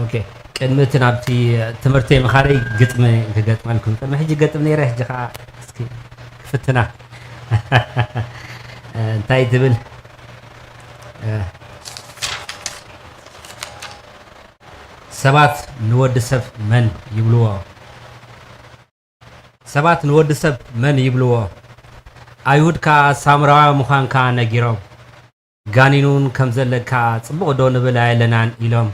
ኦኬ፣ ቅድሚ እቲ ናብቲ ትምህርተይ ምኻደይ ግጥሚ ክገጥመልኩም። ቅድሚ ሕጂ ገጥም ነይረ፣ ሕጂ ኸዓ እስኪ ክፍትና። እንታይ ትብል? ሰባት ንወዲ ሰብ መን ይብልዎ? ሰባት ንወዲ ሰብ መን ይብልዎ? ኣይሁድ ከኣ ሳምራውያን ምዃንካ ነጊሮም፣ ጋኒን እውን ከም ዘለካ ጽቡቕ ዶ ንብል ኣየለናን ኢሎም።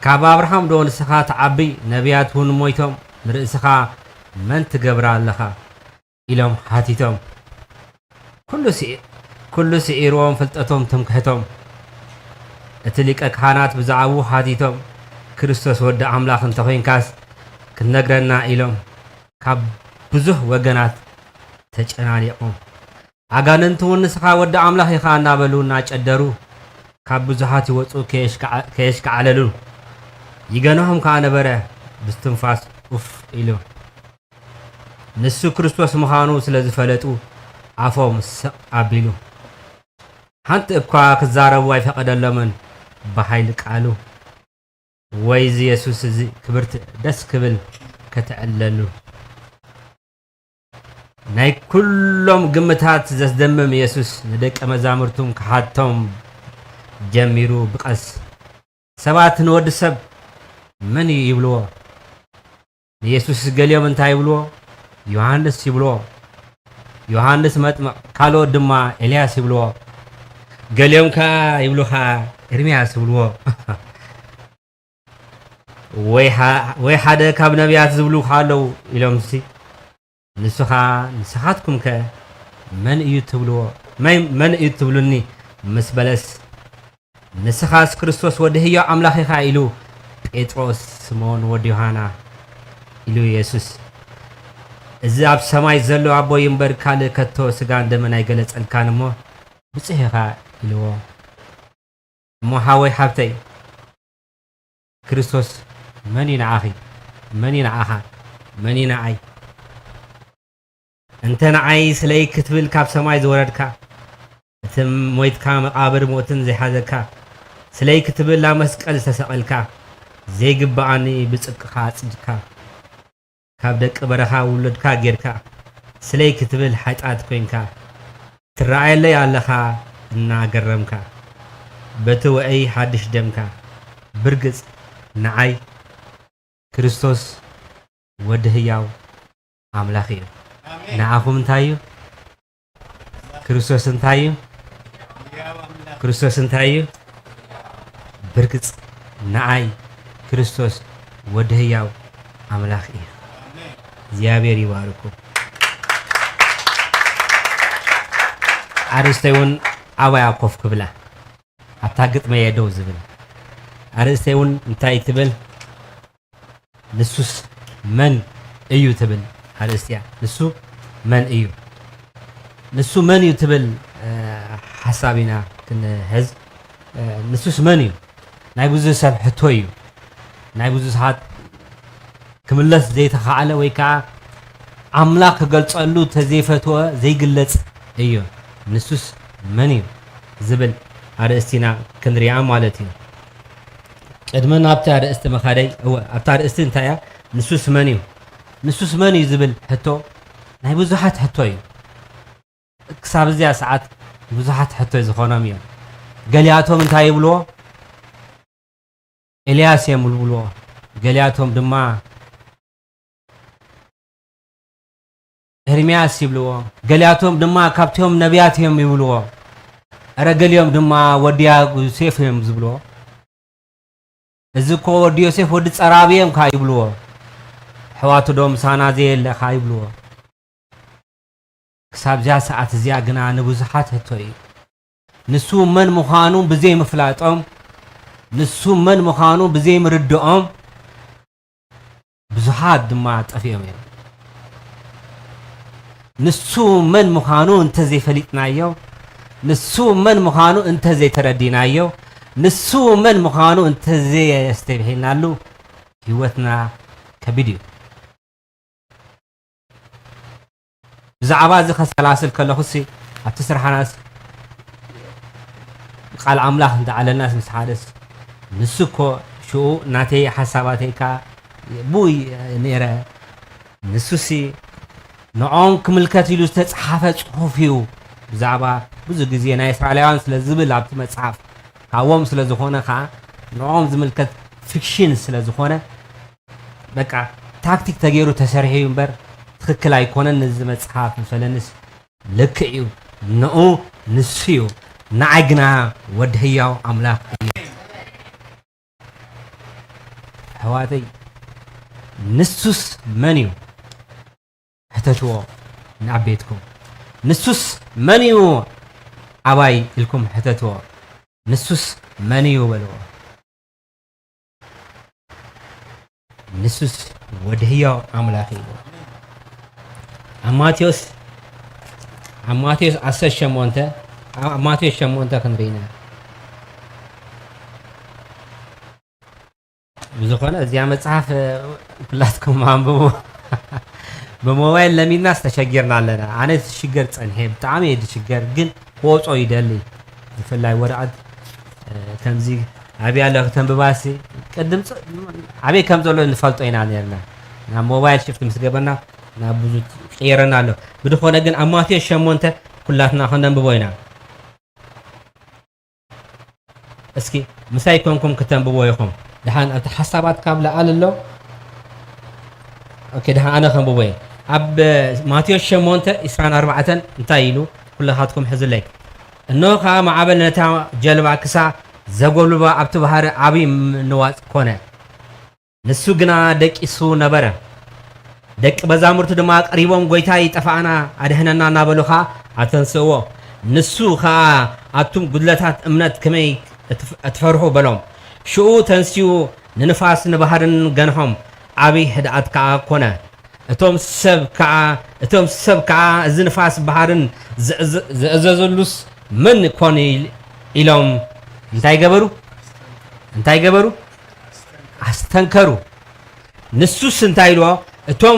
ካብ ኣብርሃም ዶ ንስኻ ትዓቢ? ነቢያት እውን ሞይቶም፣ ንርእስኻ መን ትገብራ ኣለኻ? ኢሎም ሓቲቶም። ኩሉ ስዒ-፣ ኩሉ ስዒርዎም ፍልጠቶም ትምክሕቶም። እቲ ሊቀ ካህናት ብዛዕባኡ ሓቲቶም፣ ክርስቶስ ወዲ ኣምላኽ እንተኾይንካስ ክትነግረና ኢሎም ካብ ብዙሕ ወገናት ተጨናኒቖም። ኣጋንንቲ እውን ንስኻ ወዲ ኣምላኽ ኢኻ እናበሉ እናጨደሩ ካብ ብዙሓት ይወፁ ከየሽከዓ-፣ ከየሽከዓለሉ። ይገንሖም ከኣ ነበረ ብስትንፋስ ኡፍ ኢሉ። ንሱ ክርስቶስ ምዃኑ ስለ ዝፈለጡ ኣፎም ስቕ ኣቢሉ። ሓንቲ እኳ ክዛረቡ ኣይፈቐደሎምን ብሓይሊ ቃሉ። ወይዚ የሱስ እዚ ክብርቲ ደስ ክብል ከተዕለሉ። ናይ ኩሎም ግምታት ዘስደምም የሱስ ንደቀ መዛሙርቱም ክሓቶም ጀሚሩ ብቐስ። ሰባት ንወዲ ሰብ መን እዩ ይብልዎ? ንየሱስ ገሊኦም እንታይ ይብልዎ? ዮሃንስ ይብልዎ። ዮሃንስ መጥምቕ፣ ካልኦት ድማ ኤልያስ ይብልዎ። ገሊኦም ከኣ ይብሉኻ ኤርምያስ ይብልዎ። ወይ ሓ-፣ ወይ ሓደ ካብ ነቢያት ዝብሉኻ ኣለዉ ኢሎምሲ፣ ንሱ ኸኣ ንስኻትኩምከ መን እዩ ትብልዎ? መን፣ መን እዩ ትብሉኒ ምስ በለስ፣ ንስኻስ ክርስቶስ ወዲ ህያው ኣምላኽ ኢኻ ኢሉ ጴጥሮስ፣ ስምኦን ወዲ ዮሃና ኢሉ የሱስ፣ እዚ ኣብ ሰማይ ዘሎ ኣቦይ እምበር ካልእ ከቶ ስጋን ደምን ኣይገለጸልካን እሞ ብጹሕ ኢኻ ኢልዎ። እሞ ሓወይ ሓብተይ፣ ክርስቶስ መን እዩ ንዓኺ? መን እዩ ንዓኻ? መን እዩ ንዓይ? እንተ ንዓይ ስለይ ክትብል ካብ ሰማይ ዝወረድካ፣ እቲ ሞይትካ መቓብር ሞትን ዘይሓዘካ፣ ስለይ ክትብል ናብ መስቀል ዝተሰቐልካ፣ ዘይግብኣኒ ብጽድቅኻ ኣጽድካ፣ ካብ ደቂ በረኻ ውሉድካ ጌርካ፣ ስለይ ክትብል ሓጢኣት ኮንካ፣ ትረኣየለይ ኣለኻ እናገረምካ፣ በቲ ውዑይ ሓድሽ ደምካ፣ ብርግጽ ንዓይ ክርስቶስ ወዲ ህያው ኣምላኽ እዩ። ኣሜን። ንዓኹም እንታይ እዩ? ክርስቶስ እንታይ እዩ? ክርስቶስ እንታይ እዩ? ብርግጽ ንዓይ ክርስቶስ ወዲ ህያው ኣምላኽ እዩ። እግዚኣብሔር ይባርኩም። ኣርእስተይ እውን ኣባያ ኮፍ ክብላ፣ ኣብታ ግጥመይ እየ ደው ዝብል። ኣርእስተይ እውን እንታይ ትብል? ንሱስ መን እዩ ትብል ኣርእስቲ እያ። ንሱ መን እዩ? ንሱ መን እዩ ትብል፣ እ፣ ሓሳብ ኢና ክንሕዝ። እ፣ ንሱስ መን እዩ? ናይ ብዙሕ ሰብ ሕቶ እዩ። ናይ ብዙሓት ክምለስ ዘይተኻእለ ወይ ከዓ ኣምላኽ ክገልጸሉ ተዘይፈትወ ዘይግለጽ እዩ። ንሱስ መን እዩ ዝብል ኣርእስቲ ኢና ክንሪኣ ማለት እዩ። ቅድሚ ናብቲ ኣርእስቲ ምኻደይ፣ እወ፣ ኣብታ ኣርእስቲ እንታይ እያ? ንሱስ መን እዩ? ንሱስ መን እዩ ዝብል ሕቶ ናይ ብዙሓት ሕቶ እዩ። ክሳብ እዚኣ ሰዓት ብዙሓት ሕቶ ዝኾኖም እዮም። ገሊኣቶም እንታይ ይብልዎ? ኤልያስ እዮም ይብልዎ። ገሊኣቶም ድማ ኤርምያስ ይብልዎ። ገሊኣቶም ድማ ካብቶም ነቢያት እዮም ይብልዎ። እረ ገሊኦም ድማ ወዲ ዮሴፍ እዮም ዝብልዎ። እዚ እኮ ወዲ ዮሴፍ ወዲ ጸራቢ እዮም ከኣ ይብልዎ። ኣሕዋቱ ዶ ምሳና ዘየለ ከኣ ይብልዎ። ክሳብ እዚኣ ሰዓት እዚኣ ግና ንብዙሓት ሕቶ እዩ። ንሱ መን ምዃኑ ብዘይምፍላጦም፣ ንሱ መን ምዃኑ ብዘይምርድኦም፣ ብዙሓት ድማ ጠፊኦም እዮም። ንሱ መን ምዃኑ እንተዘይፈሊጥናዮ፣ ንሱ መን ምዃኑ እንተዘይተረዲናዮ፣ ንሱ መን ምዃኑ እንተዘየስተብሂልናሉ፣ ህይወትና ከቢድ እዩ። ብዛዕባ እዚ ከሰላስል ከለኹሲ፣ ኣብቲ ስራሕናስ ቃል ኣምላኽ እንተዓለልናስ ምስ ሓደስ፣ ንሱ እኮ ሽኡ ናተይ ሓሳባተይ ከኣ ብኡይ ነይረ። ንሱሲ ንኦም ክምልከት ኢሉ ዝተጻሓፈ ጽሑፍ እዩ። ብዛዕባ ብዙ ግዜ ናይ እስራኤላውያን ስለ ዝብል ኣብቲ መጽሓፍ ካብዎም ስለ ዝኾነ ከኣ ንኦም ዝምልከት ፊክሽን ስለ ዝኾነ በቃ ታክቲክ ተገይሩ ተሰሪሑ እዩ እምበር ትኽክል ኣይኮነን። ነዚ መጽሓፍ ንፈለንስ ልክዕ እዩ። ንኡ ንሱ እዩ። ንዓይ ግና ወዲ ህያው ኣምላኽ እዩ። ኣሕዋተይ ንሱስ መን እዩ? ሕተትዎ ንኣቤትኩም። ንሱስ መን እዩ ኣባይ ኢልኩም ሕተትዎ። ንሱስ መን እዩ በልዎ። ንሱስ ወዲ ህያው ኣምላኽ እዩ። ኣብ ማቴዎስ ኣብ ማቴዎስ ዓሰርተ ሸሞንተ ኣብ ማቴዎስ ሸሞንተ ክንርኢ ኢና። ብዝኾነ እዚኣ መጽሓፍ ኩላትኩም ኣንብቡ። ብሞባይል ለሚድናስ ተሸጊርና ኣለና። ኣነ ዝሽገር ጸንሐ፣ ብጣዕሚ እየ ዝሽገር፣ ግን ክወጾ ይደሊ። ብፍላይ ወረቐት ከምዚ ኣብያ ኣሎ ክተንብባሲ ቅድም ኣበይ ከም ዘሎ ንፈልጦ ኢና ነርና። ናብ ሞባይል ሽፍት ምስ ገበርና ናብ ብዙ ቀየረና ኣሎ። ብድኾነ ግን ኣብ ማቴዎስ ሸሞንተ ኩላትና ከነንብቦ ኢና። እስኪ ምሳይ ኮንኩም ክተንብቦ ኢኹም። ድሓን ኣብቲ ሓሳባት ካብ ለኣል ኣሎ። ኦኬ፣ ድሓን ኣነ ከንብቦ እየ። ኣብ ማቴዎስ ሸሞንተ ዕስራን ኣርባዕተን እንታይ ኢሉ ኩልኻትኩም ሕዝለይ። እነሆ ኸኣ ማዕበል ነታ ጀልባ ክሳ ዘጎብልባ ኣብቲ ባሕሪ ዓብዪ ምንዋጽ ኮነ። ንሱ ግና ደቂሱ ነበረ። ደቂ መዛሙርቱ ድማ ቀሪቦም፣ "ጐይታይ፣ ጠፋእና፣ ኣድሕነና" እናበሉ ኸኣ ኣተንስእዎ። ንሱ ኸኣ፣ "ኣቱም ጉድለታት እምነት፣ ከመይ እትፍ-፣ እትፈርሁ?" በሎም። ሽኡ ተንሲኡ ንንፋስ ንባህርን ገንሖም፣ ዓቢ ህድኣት ከኣ ኮነ። እቶም ሰብ ከኣ፣ እቶም ሰብ ከኣ፣ "እዚ ንፋስ ባህርን ዝእዘ-፣ ዝእዘዘሉስ መን ኮን?" ኢል-፣ ኢሎም እንታይ ገበሩ? እንታይ ገበሩ? ኣስተንከሩ። ንሱስ እንታይ ኢልዎ? እቶም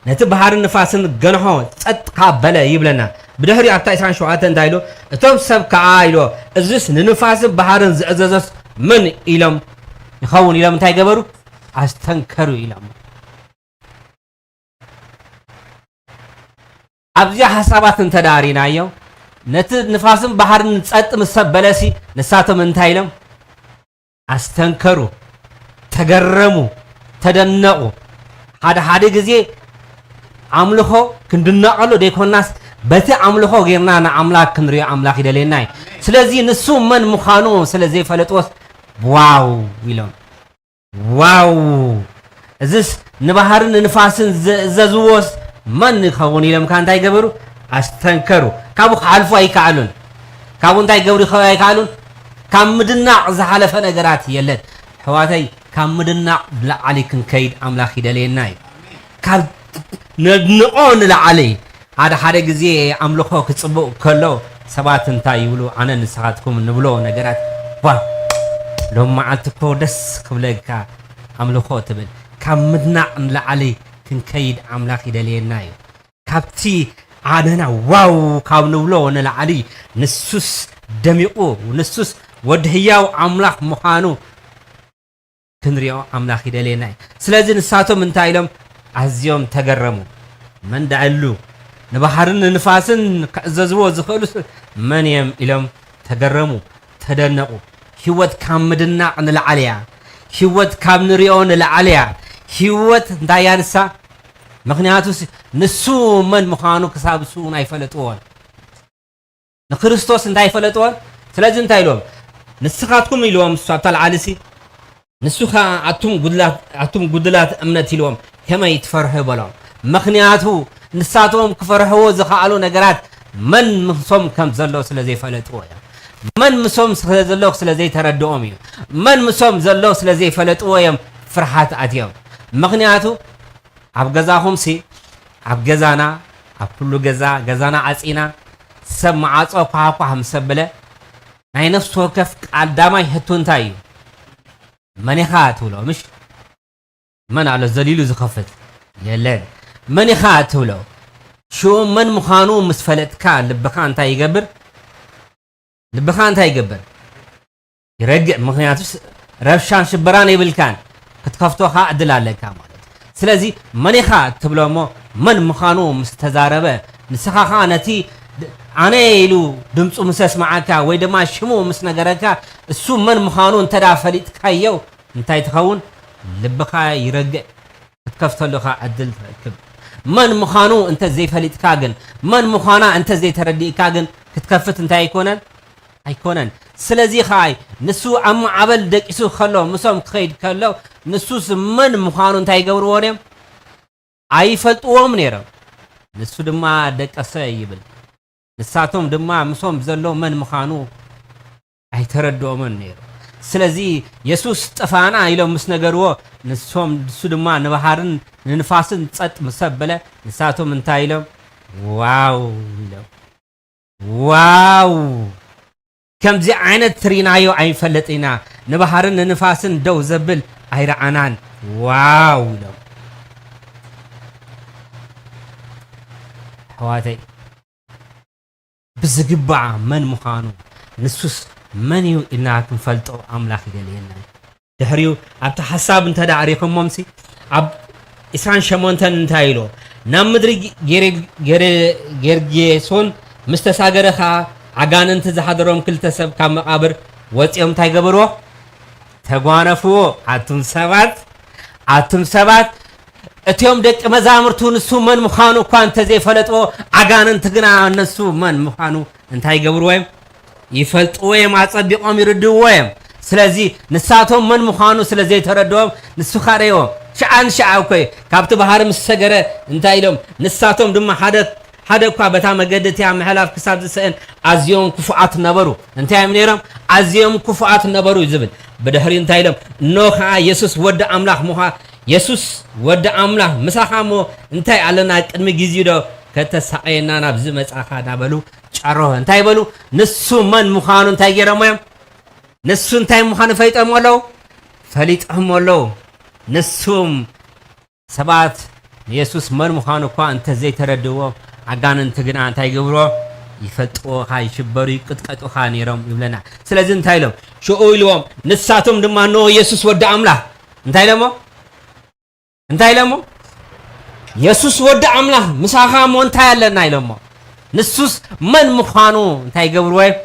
ነቲ ባሕርን ንፋስን ገንሖ፣ ጸጥ ካብ በለ ይብለና። ብድሕሪኡ ኣብታ ዕስራን ሸውዓተን እንታይ ኢሉ? እቶም ሰብ ከኣ ኢልዎ፣ "እዝስ ንንፋስን ባሕርን ዝእዘዞስ መን?" ኢሎም ይኸውን ኢሎም እንታይ ገበሩ? ኣስተንከሩ ኢሎም። ኣብዚኣ ሓሳባት እንተዳሪናዮ፣ ነቲ ንፋስን ባሕርን ጸጥ ምስ ኣበለሲ፣ ንሳቶም እንታይ ኢሎም? ኣስተንከሩ፣ ተገረሙ፣ ተደነቑ። ሓደ ሓደ ግዜ ኣምልኾ ክንድነቐሉ ደይኮናስ፣ በቲ ኣምልኾ ጌርና ንኣምላኽ ክንሪኦ ኣምላኽ ይደልየና እዩ። ስለዚ ንሱ መን ምዃኑ ስለ ዘይፈለጥዎስ፣ ዋው ኢሎም። ዋው! እዝስ ንባህርን ንንፋስን ዘእዘዝዎስ መን ይኸውን? ኢሎም ከኣ እንታይ ገበሩ? ኣስተንከሩ። ካብኡ ክሓልፉ ኣይከኣሉን። ካብኡ እንታይ ገብሩ ይኸ-፣ ኣይከኣሉን? ካብ ምድናቕ ዝሓለፈ ነገራት የለን። ኣሕዋተይ፣ ካብ ምድናቕ ንላዕሊ ክንከይድ ኣምላኽ ይደልየና እዩ። ካብ ነድንቖ ንላዕሊ ሓደ ሓደ ግዜ ኣምልኾ ክጽቡቕ ከሎ ሰባት እንታይ ይብሉ? ኣነ ንስኻትኩም ንብሎ ነገራት፣ "ዋ፣ ሎም መዓልቲ እኮ ደስ ክብለካ ኣምልኾ" ትብል። ካብ ምድናቕ ንላዕሊ ክንከይድ ኣምላኽ ይደልየና እዩ። ካብቲ ኣነና ዋው ካብ ንብሎ ንላዕሊ ንሱስ ደሚቑ፣ ንሱስ ወዲ ህያው ኣምላኽ ምዃኑ ክንሪኦ ኣምላኽ ይደልየና እዩ። ስለዚ ንሳቶም እንታይ ኢሎም? ኣዝዮም ተገረሙ። "መን ደኣሉ ንባህርን ንንፋስን ክእዘዝዎ ዝኽእሉስ መን እዮም?" ኢሎም ተገረሙ፣ ተደነቑ። ህይወት ካብ ምድናቕ ንላዕሊ እያ። ህይወት ካብ ንሪኦ ንላዕሊ እያ። ህይወት እንታይ እያ ንሳ? ምኽንያቱስ ንሱ መን ምዃኑ ክሳብ እሱ እውን ኣይፈለጥዎን። ንክርስቶስ እንታይ ፈለጥዎን? ስለዚ እንታይ ኢልዎም? "ንስኻትኩም" ኢልዎም፣ እሱ ኣብታ ለዓሊሲ፣ ንሱ ኸኣ "ኣቱም ጉድላት፣ ኣቱም ጉድላት እምነት" ኢልዎም፣ "ከመይ ትፈርሑ?" በሎም። ምኽንያቱ ንሳቶም ክፈርሕዎ ዝኸኣሉ ነገራት መን ምሶም ከም ዘሎ ስለ ዘይፈለጥዎ እዮም። መን ምሶም ስለ ዘሎ ስለ ዘይተረድኦም እዩ። መን ምሶም ዘሎ ስለ ዘይፈለጥዎ እዮም ፍርሓት ኣትዮም። ምኽንያቱ ኣብ ገዛኹምሲ፣ ኣብ ገዛና፣ ኣብ ኩሉ ገዛ፣ ገዛና ዓጺና፣ ሰብ መዓጾ ኳሕኳሕ ምስ ኣበለ፣ ናይ ነፍሲ ወከፍ ቀዳማይ ሕቶ እንታይ እዩ? "መን ኢኻ?" ትብሎ፣ ምሽ? መን ኣሎ ዘሊሉ ዝኸፍት? የለን። "መን ኢኻ?" ትብሎ። ሽኡ መን ምዃኑ ምስ ፈለጥካ፣ ልብኻ እንታይ ይገብር? ልብኻ እንታይ ይገብር? ይረግእ። ምኽንያቱስ ረብሻን ሽበራን የብልካን፣ ክትከፍቶ ኸዓ ዕድል ኣለካ ማለት እዩ። ስለዚ መን ኢኻ ትብሎ እሞ፣ መን ምዃኑ ምስ ተዛረበ፣ ንስኻ ኸዓ ነቲ ድ-፣ ኣነ ኢሉ ድምፁ ምስ ኣስመዓካ ወይ ድማ ሽሙ ምስ ነገረካ፣ እሱ መን ምዃኑ እንተ ደኣ ፈሊጥካዮ፣ እንታይ ትኸውን? ልብኻ ይረግእ፣ ክትከፍተሉ ኸዓ ዕድል ትረክብ። መን ምዃኑ እንተ ዘይፈሊጥካ ግን፣ መን ምዃና እንተ ዘይተረዲእካ ግን፣ ክትከፍት እንታይ ኣይኮነን? ኣይኮነን። ስለዚ ኸኣ ንሱ ኣብ ማዕበል ደቂሱ ከሎ፣ ምሶም ክኸይድ ከሎ፣ ንሱስ መን ምዃኑ እንታይ ይገብርዎ ነይሮም? ኣይፈልጥዎም ነይሮም። ንሱ ድማ ደቀሰ ይብል። ንሳቶም ድማ ምሶም ዘሎ መን ምዃኑ ኣይተረድኦምን ነይሩ። ስለዚ የሱስ ጥፋና ኢሎም ምስ ነገርዎ፣ ንሶም፣ ንሱ ድማ ንባህርን ንንፋስን ጸጥ ምስ ኣበለ፣ ንሳቶም እንታይ ኢሎም? ዋው ኢሎም። ዋው! ከምዚ ዓይነት ትሪናዮ ኣይንፈልጥ ኢና። ንባህርን ንንፋስን ደው ዘብል ኣይረኣናን። ዋው ኢሎም። ኣሕዋተይ፣ ብዝግባዕ መን ምዃኑ፣ ንሱስ መን እዩ ኢልና ክንፈልጦ ኣምላኽ ይደልየና። ድሕሪኡ ኣብቲ ሓሳብ እንተ ደኣ ርኢኹሞምሲ፣ ኣብ ዕስራን ሸሞንተን እንታይ ኢሉ? ናብ ምድሪ ጌሬ-፣ ጌሬ-፣ ጌርጌሶን ምስ ተሳገረ ኸኣ፣ ኣጋንንቲ ዝሓደሮም ክልተ ሰብ ካብ መቓብር ወጺኦም እንታይ ገበርዎ? ተጓነፍዎ። ኣቱም ሰባት፣ ኣቱም ሰባት፣ እቲኦም ደቂ መዛሙርቱ ንሱ መን ምዃኑ እኳ እንተ ዘይፈለጥዎ፣ ኣጋንንቲ ግና ንሱ መን ምዃኑ እንታይ ይገብርዎ እዮም? ይፈልጥዎ እዮም፣ ኣጸቢቖም ይርድእዎ እዮም። ስለዚ ንሳቶም መን ምዃኑ ስለ ዘይተረድኦም፣ ንሱ ኸኣ ረእይዎም። ሽዓ ንሽዓ እኮ እዩ። ካብቲ ባሕሪ ምስ ሰገረ እንታይ ኢሎም? ንሳቶም ድማ ሓደ፣ ሓደ እኳ በታ መገዲ እቲኣ ምሕላፍ ክሳብ ዝስእን ኣዝዮም ክፉኣት ነበሩ። እንታይ እዮም ነይሮም? ኣዝዮም ክፉኣት ነበሩ እዩ ዝብል። ብድሕሪኡ እንታይ ኢሎም? እነሆ ኸኣ የሱስ ወዲ ኣምላኽ ምዃ-፣ የሱስ ወዲ ኣምላኽ ምሳኻ እሞ እንታይ ኣለና? ቅድሚ ግዜኡ ዶ ከተሳቕየና ናብዚ መጻኻ? እናበሉ ጨረሆ። እንታይ በሉ? ንሱ መን ምዃኑ እንታይ ገይሮሞ እዮም? ንሱ እንታይ ምዃኑ ፈሊጦሞ ኣለዉ? ፈሊጦሞ ኣለዉ። ንሱም ሰባት ንየሱስ መን ምዃኑ እኳ እንተ ዘይተረድእዎ፣ ኣጋንንቲ ግና እንታይ ይገብርዎ? ይፈልጥዎ ኸኣ፣ ይሽበሩ፣ ይቅጥቀጡ ኸኣ ነይሮም ይብለና። ስለዚ እንታይ ኢሎም? ሽዑ ኢልዎም፣ ንሳቶም ድማ፣ "እንሆ የሱስ ወዲ ኣምላኽ።" እንታይ ኢሎሞ? እንታይ ኢሎሞ? "የሱስ ወዲ ኣምላኽ ምሳኻ እሞ እንታይ ኣለና?" ኢሎሞ። ንሱስ መን ምዃኑ እንታይ ይገብርዎ እዮም?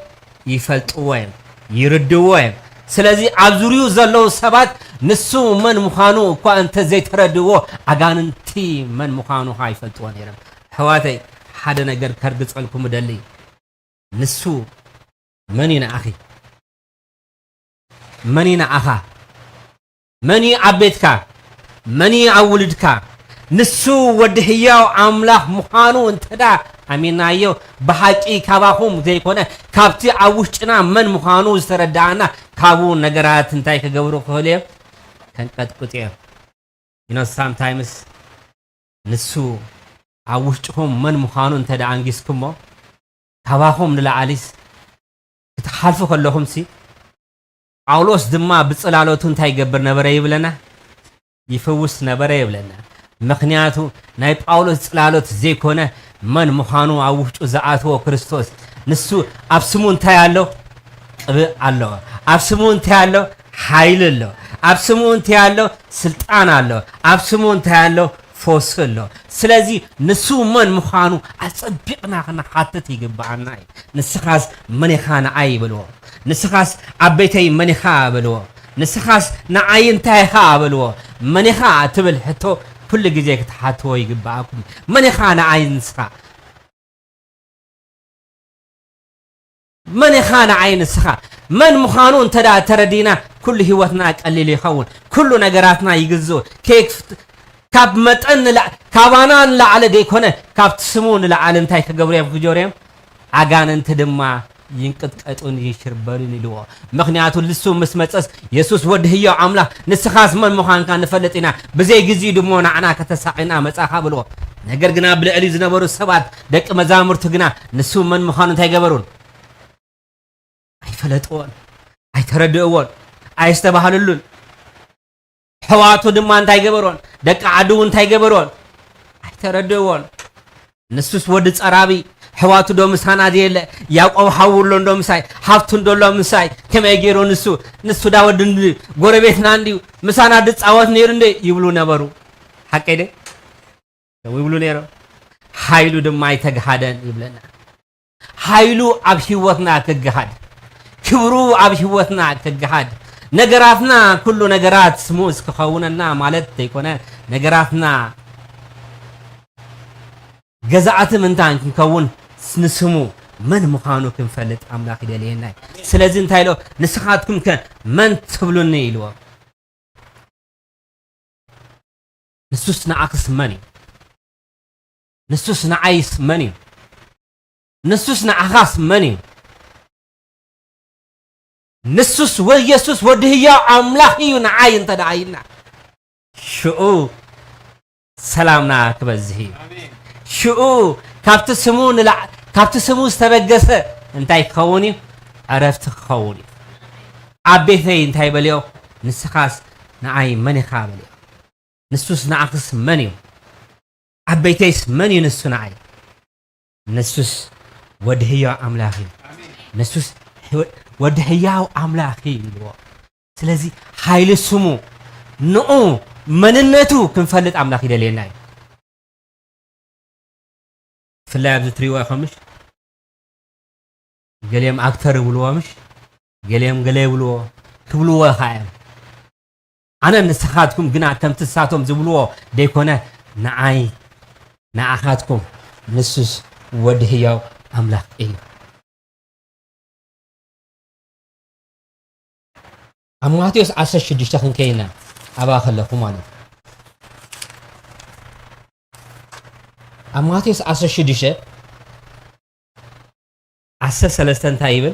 ይፈልጥዎ እዮም፣ ይርድእዎ እዮም። ስለዚ ኣብ ዙርይኡ ዘለዉ ሰባት ንሱ መን ምዃኑ እኳ እንተ ዘይተረድእዎ፣ ኣጋንንቲ መን ምዃኑ ኸኣ ይፈልጥዎ ነይሮም። ኣሕዋተይ፣ ሓደ ነገር ከርግጸልኩም እደሊ። ንሱ መን እዩ ንኣኺ? መን እዩ ንኣኻ? መን እዩ ኣብ ቤትካ? መን እዩ ኣብ ውሉድካ? ንሱ ወዲ ህያው ኣምላኽ ምዃኑ እንተ ደኣ ኣሚናዮ፣ ብሓቂ ካባኹም ዘይኮነ፣ ካብቲ ኣብ ውሽጥና መን ምዃኑ ዝተረድኣና፣ ካብኡ ነገራት እንታይ ክገብሩ ክኽእሉ እዮም? ከንቀጥቅጡ እዮም። You know, sometimes ንሱ ኣብ ውሽጥኹም መን ምዃኑ እንተ ደኣ ኣንጊስኩሞ፣ ካባኹም ንላዕሊስ ክትሓልፉ ከለኹምሲ፣ ጳውሎስ ድማ ብጽላሎቱ እንታይ ይገብር ነበረ ይብለና? ይፍውስ ነበረ ይብለና። ምኽንያቱ ናይ ጳውሎስ ጽላሎት ዘይኮነ፣ መን ምዃኑ ኣብ ውሽጡ ዝኣተዎ ክርስቶስ፣ ንሱ ኣብ ስሙ እንታይ ኣሎ? ቅብእ ኣሎ። ኣብ ስሙ እንታይ ኣሎ? ሓይሊ ኣሎ። ኣብ ስሙ እንታይ ኣሎ? ስልጣን ኣሎ። ኣብ ስሙ እንታይ ኣሎ? ፈውሲ ኣሎ። ስለዚ ንሱ መን ምዃኑ ኣጸቢቕና ክንሓትት ይግብኣና እዩ። ንስኻስ መን ኢኻ ንዓይ በልዎ። ንስኻስ ዓበይተይ መን ኢኻ በልዎ። ንስኻስ ንዓይ እንታይ ኢኻ በልዎ። መን ኢኻ ትብል ሕቶ ኩሉ ግዜ ክትሓትዎ ይግብኣኩም። መን ኢኻ ንዓይ ንስኻ? መን ኢኻ ንዓይ ንስኻ? መን ምዃኑ እንተ ደኣ ተረዲና፣ ኩሉ ህይወትና ቀሊል ይኸውን። ኩሉ ነገራትና ይግዝኡ። ከይክፍት-፣ ካብ መጠን ንላ-፣ ካባና ንላዕሊ ደይኮነ፣ ካብቲ ስሙ ንላዕሊ እንታይ ክገብሩ እዮም? ክጀሩ እዮም? ኣጋንንቲ ድማ ይንቅጥቀጡን ይሽርበሉን ኢልዎ። ምኽንያቱ ንሱ ምስ መጸስ፣ የሱስ ወዲ ህያው ኣምላኽ፣ ንስኻስ መን ምዃንካ ንፈልጥ ኢና፣ ብዘይ ግዜኡ ድሞ ንዓና ከተሳቕየና መጻኻ በልዎ። ነገር ግና ብልዕሊ ዝነበሩ ሰባት፣ ደቂ መዛሙርቱ ግና ንሱ መን ምዃኑ እንታይ ገበሩን? ኣይፈለጥዎን፣ ኣይተረድእዎን፣ ኣየስተባህልሉን። ኣሕዋቱ ድማ እንታይ ገበሮን? ደቂ ዓዱ እውን እንታይ ገበሮን? ኣይተረድእዎን። ንሱስ ወዲ ጸራቢ፣ ኣሕዋቱ ዶ ምሳና ድየለ? ያዕቆብ ሓዉ ኣሎ እንዶ ምሳይ? ሃብቱ እንዶ ኣሎ ምሳይ? ከመይ ገይሩ ንሱ? ንሱ ዳ ወዲ እንዲ ጎረቤትና እንድዩ፣ ምሳና ድጻወት ነይሩ እንደ ይብሉ ነበሩ። ሓቀይ ደ? ይብሉ ነይሮም። ሓይሉ ድማ ኣይተግሃደን ይብለና። ሓይሉ ኣብ ህይወትና ክግሃድ፣ ክብሩ ኣብ ህይወትና ክግሃድ፣ ነገራትና ኩሉ ነገራት ስሙዝ ክኸውነና ማለት ዘይኮነ፣ ነገራትና ገዛእቲ ምንታን ክንከውን ንስሙ መን ምዃኑ ክንፈልጥ ኣምላኽ ይደልየና እዩ። ስለዚ እንታይ ኢሎ? ንስኻትኩም ከ መን ትብሉኒ ኢልዎ። ንሱስ ንዓኽስ መን እዩ? ንሱስ ንዓይስ መን እዩ? ንሱስ ንዓኻስ መን እዩ? ንሱስ ወ-፣ የሱስ ወዲ ህያው ኣምላኽ እዩ ንዓይ እንተ ደኣ ኢልና፣ ሽኡ ሰላምና ክበዝህ እዩ። ሽኡ ካብቲ ስሙ ንላዕ-፣ ካብቲ ስሙ ዝተበገሰ እንታይ ክኸውን እዩ? ዕረፍቲ ክኸውን እዩ። ኣብ ቤተይ እንታይ በልዮ? ንስኻስ ንዓይ መን ኢኻ በልዮ። ንሱስ ንዓኽስ መን እዩ? ኣብ ቤተይስ መን እዩ ንሱ ንዓይ? ንሱስ ወዲ ህያው ኣምላኽ እዩ። ንሱስ ህይወ-፣ ወዲ ህያው ኣምላኽ እዩ ኢልዎ። ስለዚ ሓይሊ ስሙ፣ ንኡ መንነቱ ክንፈልጥ ኣምላኽ ይደልየና እዩ። ብፍላይ ኣብዚ ትሪእዎ ኢኹም ምሽ? ገሊኦም ኣክተር ይብልዎ ምሽ? ገሊኦም ገለ ይብልዎ፣ ክብልዎ ኢኻ እዮም። ኣነ ንስኻትኩም ግና ከምቲ ንሳቶም ዝብልዎ ደይኮነ፣ ንዓይ ንዓኻትኩም ንሱስ ወዲ ህያው ኣምላኽ እዩ። ኣብ ማቴዎስ ዓሰርተ ሽዱሽተ ክንከይና ኣብኣ ከለኹ ማለት እዩ። ኣብ ማቴዎስ ዓሰርተ ሽዱሽተ ዓሰርተ ሰለስተ እንታይ ይብል?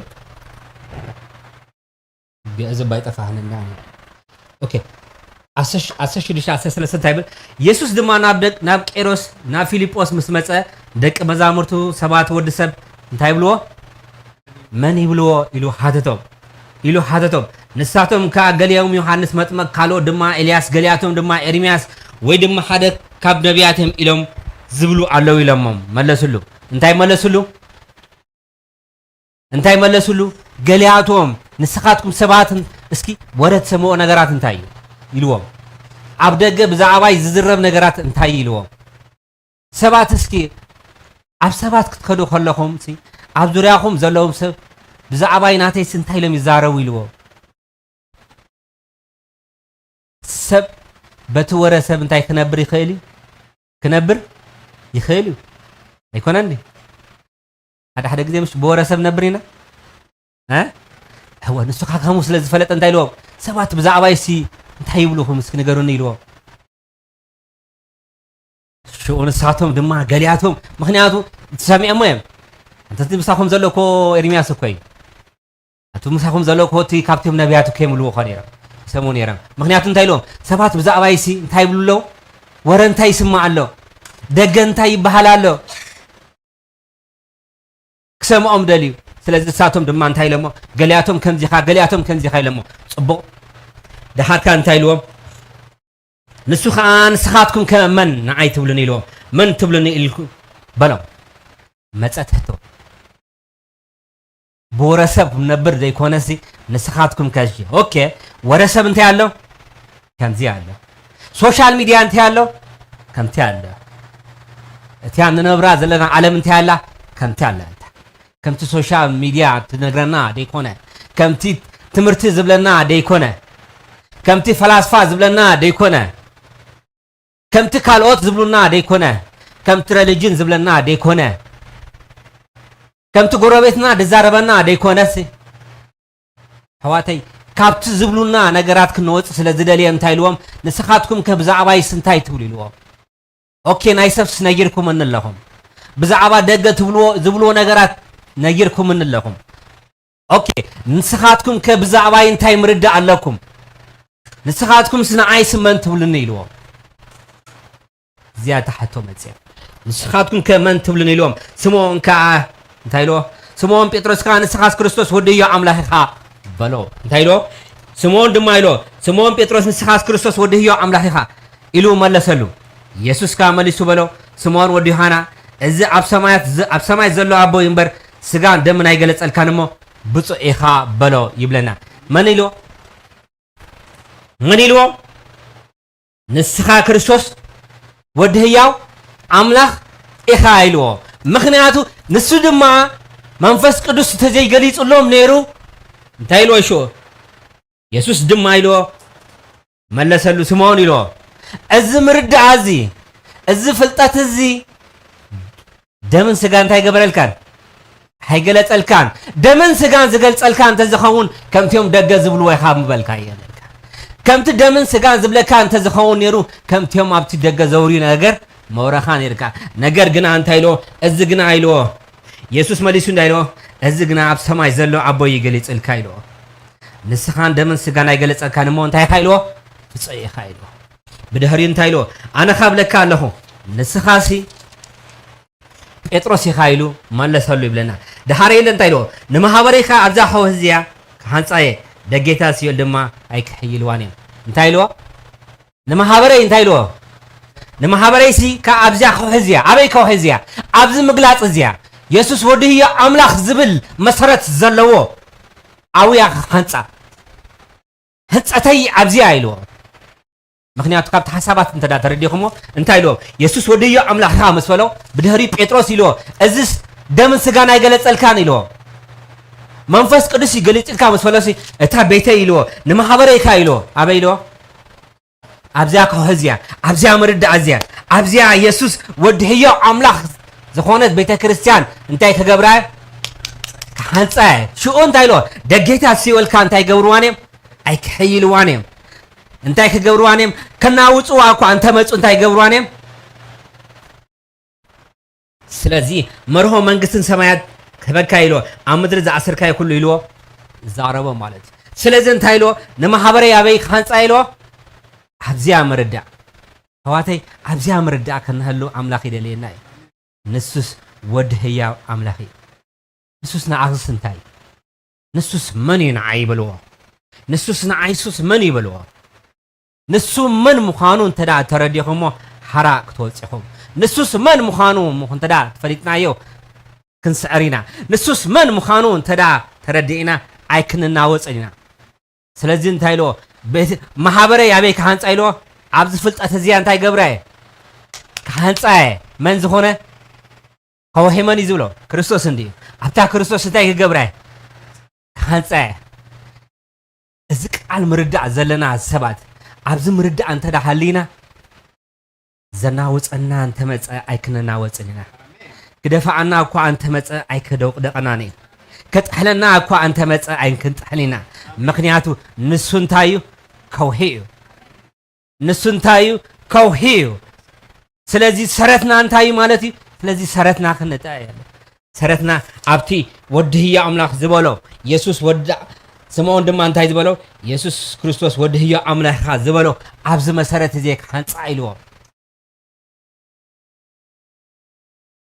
ግዕዝ እባ ይጠፋህንና። ኦኬ። ዓሰርተ ሽዱሽተ ዓሰርተ ሰለስተ እንታይ ይብል? የሱስ ድማ ናብ ደቅ-፣ ናብ ቄሮስ፣ ናብ ፊልጶስ ምስ መጸ፣ ደቂ መዛሙርቱ ሰባት ወዲ ሰብ እንታይ ይብልዎ? መን ይብልዎ? ኢሉ ሓተቶም። ኢሉ ሓተቶም። ንሳቶም ከኣ ገሊኦም ዮሃንስ መጥመቕ፣ ካልኦት ድማ ኤልያስ፣ ገሊኣቶም ድማ ኤርምያስ ወይ ድማ ሓደ ካብ ነቢያት እዮም ኢሎም ዝብሉ ኣለዉ ኢሎሞም መለስሉ። እንታይ መለስሉ? እንታይ መለስሉ? ገሊኣቶም ንስኻትኩም ሰባትን እስኪ ወረ ትሰምዖ ነገራት እንታይ እዩ? ኢልዎም። ኣብ ደገ ብዛዕባይ ዝዝረብ ነገራት እንታይ እዩ? ኢልዎም። ሰባት እስኪ ኣብ ሰባት ክትከዱ ከለኹም ሲ ኣብ ዙርያኹም ዘለዉ ሰብ ብዛዕባይ ናተይስ እንታይ ኢሎም ይዛረቡ? ኢልዎም። ሰብ በቲ ወረ ሰብ እንታይ ክነብር ይኽእል እዩ? ክነብር ይኽእል እዩ። ኣይኮነን ድዩ? ሓደ ሓደ ግዜ ምሽ ብወረ ሰብ ነብር ኢና። እ? እወ፣ ንሱ ከዓ ከምኡ ስለ ዝፈለጠ እንታይ ኢልዎም? ሰባት ብዛዕባይ ሲ እንታይ ይብሉኹም እስኪ ንገሩኒ ኢልዎም። ሽዑ ንሳቶም ድማ ገሊኣቶም፣ ምኽንያቱ ሰሚዖሞ እዮም። እንተ እቲ ምሳኹም ዘሎ እኮ ኤርምያስ እኮ እዩ። እቲ ምሳኹም ዘሎ እኮ እቲ ካብቶም ነቢያት እኮ እዮም ይብልዎ እኮ ነይሮም። ይሰምዑ ነይሮም። ምኽንያቱ እንታይ ኢልዎም? ሰባት ብዛዕባይ ሲ እንታይ ይብሉ ኣለዉ? ወረ እንታይ ይስማዕ ኣሎ? ደገ እንታይ ይበሃል ኣሎ? ክሰምዖም ደልዩ። ስለዚ ንሳቶም ድማ እንታይ ኢሎሞ? ገሊኣቶም ከምዚ ኢኻ፣ ገሊኣቶም ከምዚ ኢኻ ኢሎሞ። ጽቡቕ። ደሓርካ እንታይ ኢልዎም? ንሱ ኸኣ ንስኻትኩም ከ መን ንዓይ ትብሉኒ? ኢልዎም። መን ትብሉኒ ኢልኩ በሎም። መጸት ሕቶ። ብወረ ሰብ ነብር ዘይኮነሲ ንስኻትኩም ከ እሺ። ኦኬ፣ ወረ ሰብ እንታይ ኣሎ? ከምዚ ኣሎ። ሶሻል ሚድያ እንታይ ኣሎ? ከምቲ ኣሎ። እቲያ ንነብራ ዘለና ዓለም እንታይ ኣላ? ከምቲ ኣላ። ከምቲ ሶሻል ሚድያ ትነግረና ደይኮነ፣ ከምቲ ትምህርቲ ዝብለና ደይኮነ፣ ከምቲ ፈላስፋ ዝብለና ደይኮነ፣ ከምቲ ካልኦት ዝብሉና ደይኮነ፣ ከምቲ ረሊጅን ዝብለና ደይኮነ፣ ከምቲ ጎረቤትና ዝዛረበና ደይኮነስ፣ ኣሕዋተይ፣ ካብቲ ዝብሉና ነገራት ክንወጽእ ስለ ዝደልየ እንታይ ኢልዎም? ንስኻትኩም ከ ብዛዕባይስ እንታይ ትብሉ? ኢልዎም። ኦኬ፣ ናይ ሰብስ ነጊርኩምኒ ኣለኹም። ብዛዕባ ደገ ትብልዎ፣ ዝብልዎ ነገራት ነጊርኩምኒ ኣለኹም። ኦኬ፣ ንስኻትኩም ከ ብዛዕባይ እንታይ ምርዳእ ኣለኩም? ንስኻትኩምስ ንዓይስ መን ትብሉኒ? ኢልዎም። እዚኣ እታ ሕቶ መጽያ። ንስኻትኩም ከ መን ትብሉኒ? ኢልዎም። ስምዖን ከኣ እንታይ ኢልዎ? ስምዖን ጴጥሮስ ከኣ ንስኻስ ክርስቶስ ወዲ ህያው ኣምላኽ ኢኻ በሎ። እንታይ ኢልዎ? ስምዖን ድማ ኢልዎ፣ ስምዖን ጴጥሮስ ንስኻስ ክርስቶስ ወዲ ህያው ኣምላኽ ኢኻ ኢሉ መለሰሉ። የሱስ ከኣ መሊሱ በሎ፣ ስምዖን ወዲ ዮሃና፣ እዚ ኣብ ሰማያት ዝ- ኣብ ሰማይ ዘሎ ኣቦይ እምበር ስጋን ደምን ኣይገለጸልካን እሞ ብፁዕ ኢኻ በሎ ይብለና። መን ኢልዎ? መን ኢልዎ? ንስኻ ክርስቶስ ወዲ ህያው ኣምላኽ ኢኻ ኢልዎ። ምኽንያቱ ንሱ ድማ መንፈስ ቅዱስ እንተዘይገሊጹሎም ነይሩ እንታይ ኢልዎ? ይሽኡ የሱስ ድማ ኢልዎ መለሰሉ፣ ስምዖን ኢልዎ፣ እዚ ምርዳእ እዚ፣ እዚ ፍልጠት እዚ ደምን ስጋ እንታይ ገበረልካን? ኣይገለጸልካን። ደምን ስጋን ዝገልጸልካ እንተዝኸውን ከምቲኦም ደገ ዝብልዎ ኢኻ ምበልካ እየ ነልካ። ከምቲ ደምን ስጋን ዝብለካ እንተዝኸውን ነይሩ ከምቲኦም ኣብቲ ደገ ዘውርዩ ነገር መውረኻ ነርካ። ነገር ግና እንታይ ኢልዎ? እዚ ግና ኢልዎ። የሱስ መሊሱ እንታይ ኢልዎ? እዚ ግና ኣብ ሰማይ ዘሎ ኣቦይ ይገሊጽልካ ኢልዎ። ንስኻን ደምን ስጋን ኣይገለጸልካን እሞ እንታይ ኢኻ ኢልዎ? ብፁዕ ኢኻ ኢልዎ። ብድሕሪኡ እንታይ ኢልዎ? ኣነ ኻብለካ ኣለኹ ንስኻሲ ጴጥሮስ ኢኻ ኢሉ መለሰሉ ይብለና። ድሓረ ኢለ እንታይ ኢልዎ? ንማህበረይ ከኣ ኣብዛ ከውሒ እዚኣ ክሃንጻ እየ፣ ደጌታት ሲኦል ድማ ኣይክሕይልዋን እዮም። እንታይ ኢልዎ? ንማህበረይ እንታይ ኢልዎ? ንማህበረይሲ ከኣ ኣብዚኣ ከውሒ እዚኣ፣ ኣበይ ከውሒ እዚኣ? ኣብዚ ምግላጽ እዚኣ የሱስ ወዲ ህያው ኣምላኽ ዝብል መሰረት ዘለዎ ኣብያ ክሃንጻ ህንጸተይ ኣብዚኣ ኢልዎ። ምኽንያቱ ካብቲ ሓሳባት እንተ ተረዲኹሞ እንታይ ኢልዎ? የሱስ ወዲ ህያው ኣምላኽ ኢኻ ምስ በሎ ብድሕሪ ጴጥሮስ ኢልዎ እዝስ ደምን ስጋን ኣይገለጸልካን ኢልዎ። መንፈስ ቅዱስ ይገሊጽልካ ምስ በሎሲ እታ ቤተይ ኢልዎ ንማህበረይ ኢኻ ኢልዎ። ኣበይ ኢልዎ? ኣብዚኣ ከውሒ እዚኣ፣ ኣብዚኣ ምርዳእ እዚኣ፣ ኣብዚኣ የሱስ ወዲ ህያው ኣምላኽ ዝኾነት ቤተ ክርስቲያን እንታይ ክገብራ እየ? ክሓንጻ እየ። ሽኡ እንታይ ኢልዎ? ደጌታት ሲኦልካ እንታይ ገብርዋን እዮም? ኣይክሕይልዋን እዮም። እንታይ ክገብርዋን እዮም? ከናውጽዋ እኳ እንተመጹ እንታይ ገብርዋን እዮም? ስለዚ መርሆ መንግስትን ሰማያት ክህበካ ኢልዎ ኣብ ምድሪ ዝኣሰርካዮ ኩሉ ኢልዎ ዛረቦ ማለት እዩ። ስለዚ እንታይ ኢልዎ ንማሕበረይ ኣበይ ክሃንፃ ኢልዎ ኣብዚኣ ምርዳእ ኣሕዋተይ ኣብዚኣ ምርዳእ ከነህሉ ኣምላኽ ይደልየና እዩ። ንሱስ ወዲ ህያው ኣምላኽ እዩ። ንሱስ ንዓኽስ እንታይ እዩ? ንሱስ መን እዩ ንዓይ ይበልዎ? ንሱስ ንዓይሱስ መን ይበልዎ? ንሱ መን ምዃኑ እንተ ደኣ ተረዲኹሞ ሓራ ክትወጽኹም። ንሱስ መን ምዃኑ እንተ ደኣ ተፈሊጥናዮ ክንስዕር ኢና። ንሱስ መን ምዃኑ እንተ ደኣ ተረዲእና ኣይክንናወጽን ኢና። ስለዚ እንታይ ኢልዎ? ቤት ማሕበረይ ኣበይ ክሃንጻ ኢልዎ? ኣብዚ ፍልጠት እዚኣ እንታይ ገብረ? ክሃንጻ እየ። መን ዝኾነ? ከውሒ መን እዩ ዝብሎ? ክርስቶስ እንድዩ። ኣብታ ክርስቶስ እንታይ ክገብረ? ክሃንፀ። እዚ ቃል ምርዳእ ዘለና ሰባት ኣብዚ ምርዳእ እንተ ደኣ ሃሊና ዘናውፀና እንተመፀ ኣይክንናወፅን ኢና። ክደፍኣና እኳ እንተመፀ ኣይክደውቅደቀናን እዩ። ከጥሕለና እኳ እንተመፀ ኣይክንጥሕል ኢና። ምክንያቱ ንሱ እንታይ እዩ? ከውሒ እዩ። ንሱ እንታይ እዩ? ከውሒ እዩ። ስለዚ ሰረትና እንታይ እዩ ማለት እዩ? ስለዚ ሰረትና ክንጥዕ የለን። ሰረትና ኣብቲ ወዲ ህያው ኣምላኽ ዝበሎ የሱስ ወዲ ስምዖን ድማ እንታይ ዝበሎ? የሱስ ክርስቶስ ወዲ ህያው ኣምላኽካ ዝበሎ ኣብዚ መሰረት እዚ ክሓንጻ ኢልዎ።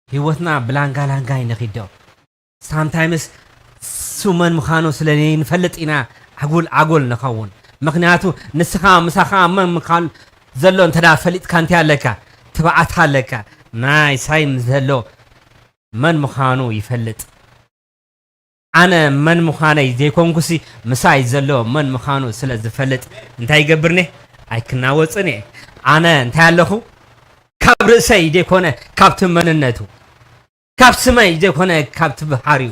ህይወትና ብላንጋ ላንጋ ይንኺዶ። ሳምታይምስ እሱ መን ምዃኑ ስለ ዘይንፈልጥ ኢና ዓጉል ዓጉል ንኸውን። ምኽንያቱ ንስኻ ምሳኻ መን ምዃኑ ዘሎ እንተ ደኣ ፈሊጥካ እንታይ ኣለካ? ትብዓት ኣለካ። ናይ ሳይም ዘሎ መን ምዃኑ ይፈልጥ። ኣነ መን ምዃነይ ዘይኮንኩሲ ምሳይ ዘሎ መን ምዃኑ ስለ ዝፈልጥ እንታይ ይገብርኒ? ኣይክናወጽን እየ። ኣነ እንታይ ኣለኹ? ካብ ርእሰይ ዘይኮነ ካብቲ መንነቱ ካብ ስመይ ዘይኮነ ካብቲ ብሓሪኡ።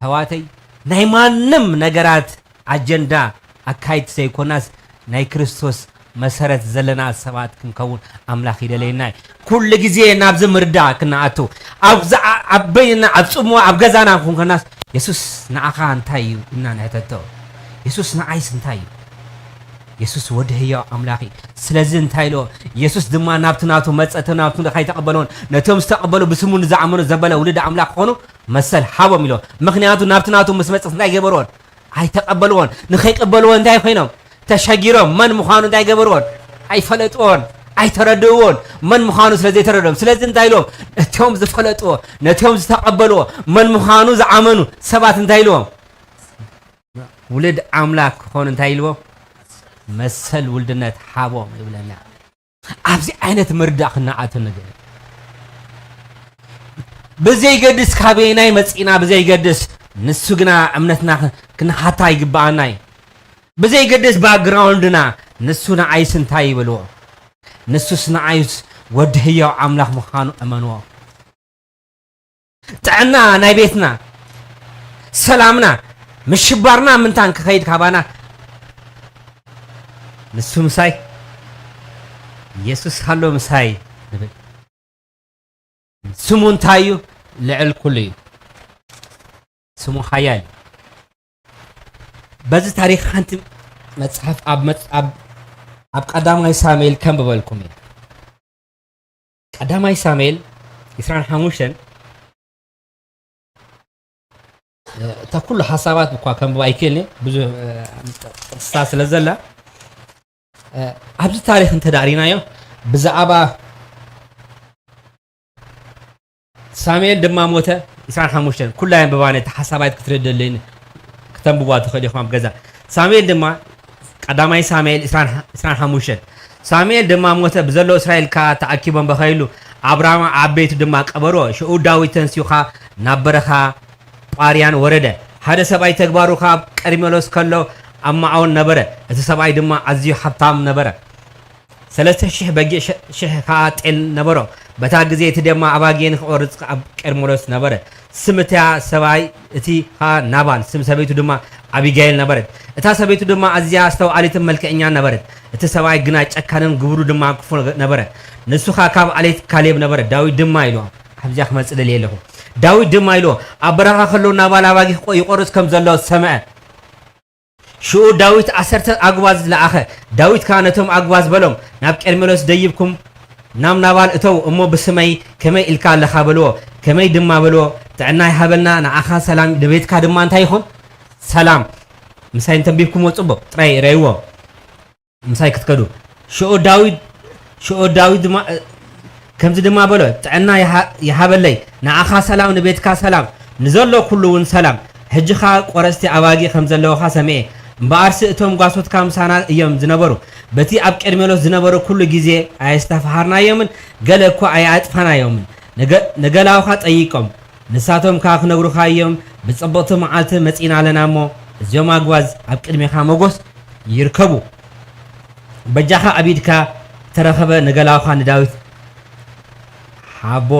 ኣሕዋተይ ናይ ማንም ነገራት ኣጀንዳ ኣካይድቲ ዘይኮናስ ናይ ክርስቶስ መሰረት ዘለና ሰባት ክንከውን ኣምላኽ ይደለየና እዩ። ኩሉ ግዜ ናብዚ ምርዳእ ክነኣቱ ኣብ ዓበይና ኣብ ጽምዋ ኣብ ገዛና ክንኮናስ የሱስ ንዓኻ እንታይ እዩ ኢልና ንሕተቶ። የሱስ ንዓይስ እንታይ እዩ? የሱስ ወዲ ህያው ኣምላኽ እዩ። ስለዚ እንታይ ኢልዎ? የሱስ ድማ ናብቲ ናቱ መጸ፣ እቶም ናብቲ ከይተቐበልዎን ነቶም ዝተቐበሉ ብስሙ ንዝኣመኑ ዘበለ ውሉድ ኣምላኽ ክኾኑ መሰል ሃቦም ኢልዎ። ምኽንያቱ ናብቲ ናቱ ምስ መጸ እንታይ ገበርዎን? ኣይተቐበልዎን። ንኸይቅበልዎ እንታይ ኮይኖም? ተሸጊሮም። መን ምዃኑ እንታይ ገበርዎን? ኣይፈለጥዎን። ኣይተረድእዎን። መን ምዃኑ ስለ ዘይተረድኦም። ስለዚ እንታይ ኢልዎም? ነቲኦም ዝፈለጥዎ፣ ነቲኦም ዝተቐበልዎ፣ መን ምዃኑ ዝኣመኑ ሰባት እንታይ ኢልዎም? ውሉድ ኣምላኽ ክኾኑ እንታይ ኢልዎም? መሰል ውልድነት ሃቦም ይብለና። ኣብዚ ዓይነት ምርዳእ ክነኣቱ ንግእል። ብዘይገድስ ካበየናይ መጺእና ብዘይገድስ፣ ንሱ ግና እምነትና ክንሓታ ይግብኣና እዩ። ብዘይገድስ ባክግራውንድና፣ ንሱ ንዓይስ እንታይ ይበልዎ? ንሱስ ንዓይስ ወዲ ህያው ኣምላኽ ምዃኑ እመንዎ። ጥዕና ናይ ቤትና፣ ሰላምና፣ ምሽባርና ምንታን ክኸይድ ካባና፣ ንሱ ምሳይ፣ ኢየሱስ ሃሎ ምሳይ ንብል። ስሙ እንታይ እዩ? ልዕል ኩሉ እዩ። ስሙ ሓያል እዩ። በዚ ታሪኽ ሓንቲ መጽሓፍ ኣብ መጽ-፣ ኣብ፣ ኣብ ቀዳማይ ሳሙኤል ከንብበልኩም እየ። ቀዳማይ ሳሙኤል ዕስራን ሓሙሽተን፣ እ፣ እታ ኩሉ ሓሳባት እኳ ከንብባ ኣይክእልን እየ፣ ብዙሕ፣ እ፣ ጥቕስታት ስለ ዘላ፣ እ፣ ኣብዚ ታሪኽ እንተ ደኣ ርኢናዮ፣ ብዛዕባ ሳሙኤል ድማ ሞተ። ዕስራን ሓሙሽተን፣ ኩላ የንብባ፣ ነቲ ሓሳብ ኣይት ክትርድእልኝ ክተንብቧ ትኽእል ኢኹም ኣብ ገዛ። ሳሙኤል ድማ፣ ቀዳማይ ሳሙኤል ዕስራን፣ ዕስራን ሓሙሽተን፣ ሳሙኤል ድማ ሞተ፣ ብዘለዉ እስራኤል ከኣ ተኣኪቦም በኸይሉ፣ ኣብ ራማ ኣብ ቤቱ ድማ ቀበርዎ። ሽዑ ዳዊት ተንሲኡ ኸኣ ናብ በረኻ ጳርያን ወረደ። ሓደ ሰብኣይ ተግባሩ ካብ ቀርሜሎስ ከሎ ኣብ ማዖን ነበረ። እቲ ሰብኣይ ድማ ኣዝዩ ሃብታም ነበረ። ሰለስተ ሽሕ በጊዕ፣ ሸ-፣ ሽሕ ኸኣ ጤል ነበሮ። በታ ግዜ እቲ ድማ ኣባጊዕ ንኽቖርጽ ኣብ ቀርሜሎስ ነበረ። ስም እታ ሰብኣይ እቲ ኸኣ ናባል፣ ስም ሰበይቱ ድማ ኣቢጋይል ነበረት። እታ ሰበይቱ ድማ ኣዝያ ኣስተውዓሊትን መልክዐኛን ነበረት። እቲ ሰብኣይ ግና ጨካንን ግብሩ ድማ ክፉእ ነበረ። ንሱ ኸኣ ካብ ዓሌት ካሌብ ነበረ። ዳዊት ድማ ኢልዎ፣ ኣብዚኣ ክመጽእ ደልየ ኣለኹ። ዳዊት ድማ ኢልዎ፣ ኣብ በረኻ ከለዉ ናባል ኣባጊዕ ክቆ-፣ ይቖርጽ ከም ዘሎ ሰምዐ። ሽዑ ዳዊት ዓሰርተ ኣጉባዝ ለኣኸ። ዳዊት ከኣ ነቶም ኣጉባዝ በሎም፣ ናብ ቀርሜሎስ ደይብኩም ናብ ናባል እተዉ እሞ ብስመይ ከመይ ኢልካ ኣለኻ በልዎ። ከመይ ድማ በልዎ፣ ጥዕና ይሃበልና፣ ንዓኻ ሰላም፣ ንቤትካ ድማ እንታይ ይኹን? ሰላም። ምሳይ እንተንቢብኩምዎ ጽቡቕ፣ ጥራይ ረእይዎ። ምሳይ ክትከዱ። ሽዑ ዳዊት፣ ሽዑ ዳዊት ድማ፣ ከምዚ ድማ በሎ፣ ጥዕና ይሃ-፣ ይሃበለይ፣ ንዓኻ ሰላም፣ ንቤትካ ሰላም፣ ንዘሎ ኩሉ እውን ሰላም። ሕጂ ኸኣ ቆረጽቲ ኣባጊዕ ከም ዘለውኻ ሰሚዐ። እምበኣርሲ እቶም ጓሶትካ ምሳና እዮም ዝነበሩ። በቲ ኣብ ቀርሜሎስ ዝነበሩ ኩሉ ግዜ ኣየስተፋሃርናዮምን፣ ገለ እኳ ኣየኣጥፋናዮምን። ነገ-፣ ነገላውኻ ጠይቆም። ንሳቶም ከኣ ክነግሩኻ እዮም፣ ብጽብቕቲ መዓልቲ መጺእና ኣለና እሞ፣ እዚኦም ኣግባዝ ኣብ ቅድሜኻ ሞጎስ ይርከቡ። በጃኻ ኣብ ኢድካ ተረኸበ ነገላውኻ ንዳዊት ሃቦ።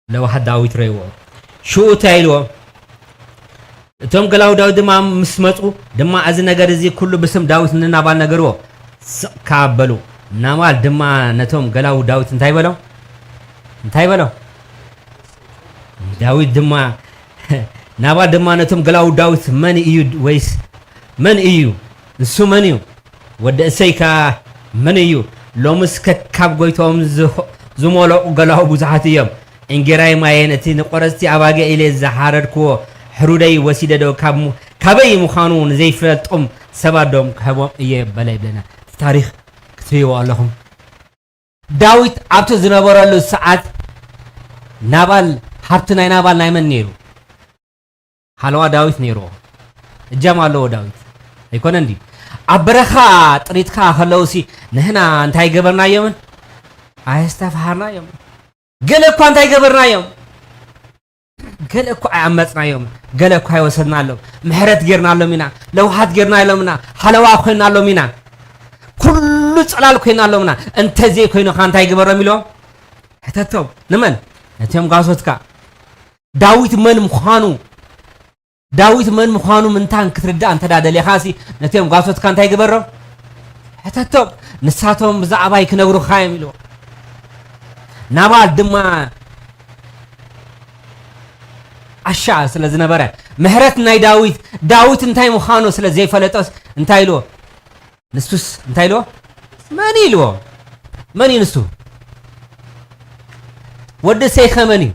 ለዋህ ዳዊት ረእይዎ። ሽዑ እንታይ ኢልዎ? እቶም ገላው ዳዊት ድማ ምስ መጹ ድማ፣ እዚ ነገር እዚ ኩሉ ብስም ዳዊት ንናባል ነገርዎ። ስቕ ከኣ በሉ። ናባል ድማ ነቶም ገላው ዳዊት እንታይ በሎ? እንታይ በሎ? ዳዊት ድማ፣ ናባል ድማ ነቶም ገላው ዳዊት፣ መን እዩ ወይስ መን እዩ? ንሱ መን እዩ? ወዲ እሰይ ከኣ መን እዩ? ሎምስ ከካብ ጎይትኦም ዝኸ-፣ ዝመለቑ ገላው ብዙሓት እዮም። እንጌራይ ማየን እቲ ንቆረጽቲ ኣባጊዕ ኢለ ዝሓረድክዎ ሕሩደይ ወሲደ ዶ ካብ ሙ-፣ ካበይ ምዃኑ ንዘይፈልጦም ሰባት ዶም ክህቦም እየ በለ ይብለና። እቲ ታሪኽ ክትርእይዎ ኣለኹም። ዳዊት ኣብቲ ዝነበረሉ ሰዓት ናባል፣ ሃብቲ ናይ ናባል ናይ መን ነይሩ? ሓለዋ ዳዊት ነይርዎ። እጃም ኣለዎ ዳዊት። ኣይኮነን ድዩ? ኣብ በረኻ ጥሪትካ ከለውሲ ንህና እንታይ ገበርናዮምን? ኣየስተፍሃርናዮምን። ገለ እኳ እንታይ ገበርናዮም? ገለ እኳ ኣይኣመጽናዮም። ገለ እኳ ኣይወሰድናሎም። ምሕረት ጌርናሎም ኢና። ለውሃት ጌርናሎም ኢና። ሓለዋ ኮይናሎም ኢና። ኩሉ ጽላል ኮይናሎም ኢና። እንተዘይኮይኑ ኸ እንታይ ግበሮም ኢሎም? ሕተቶም። ንመን? ነቲኦም ጓሶትካ። ዳዊት መን ምዃኑ፣ ዳዊት መን ምዃኑ ምንታን ክትርዳእ እንተ ደኣ ደሊኻሲ፣ ነቲኦም ጓሶትካ እንታይ ግበሮም? ሕተቶም። ንሳቶም ብዛዕባይ ክነግሩኻ እዮም ኢልዎ። ናባል ድማ ዓሻ ስለ ዝነበረ፣ ምሕረት ናይ ዳዊት፣ ዳዊት እንታይ ምዃኑ ስለ ዘይፈለጦስ እንታይ ኢልዎ? ንሱስ እንታይ ኢልዎ? መን እዩ ኢልዎ? መን እዩ ንሱ? ወዲ እሴይኸ መን እዩ?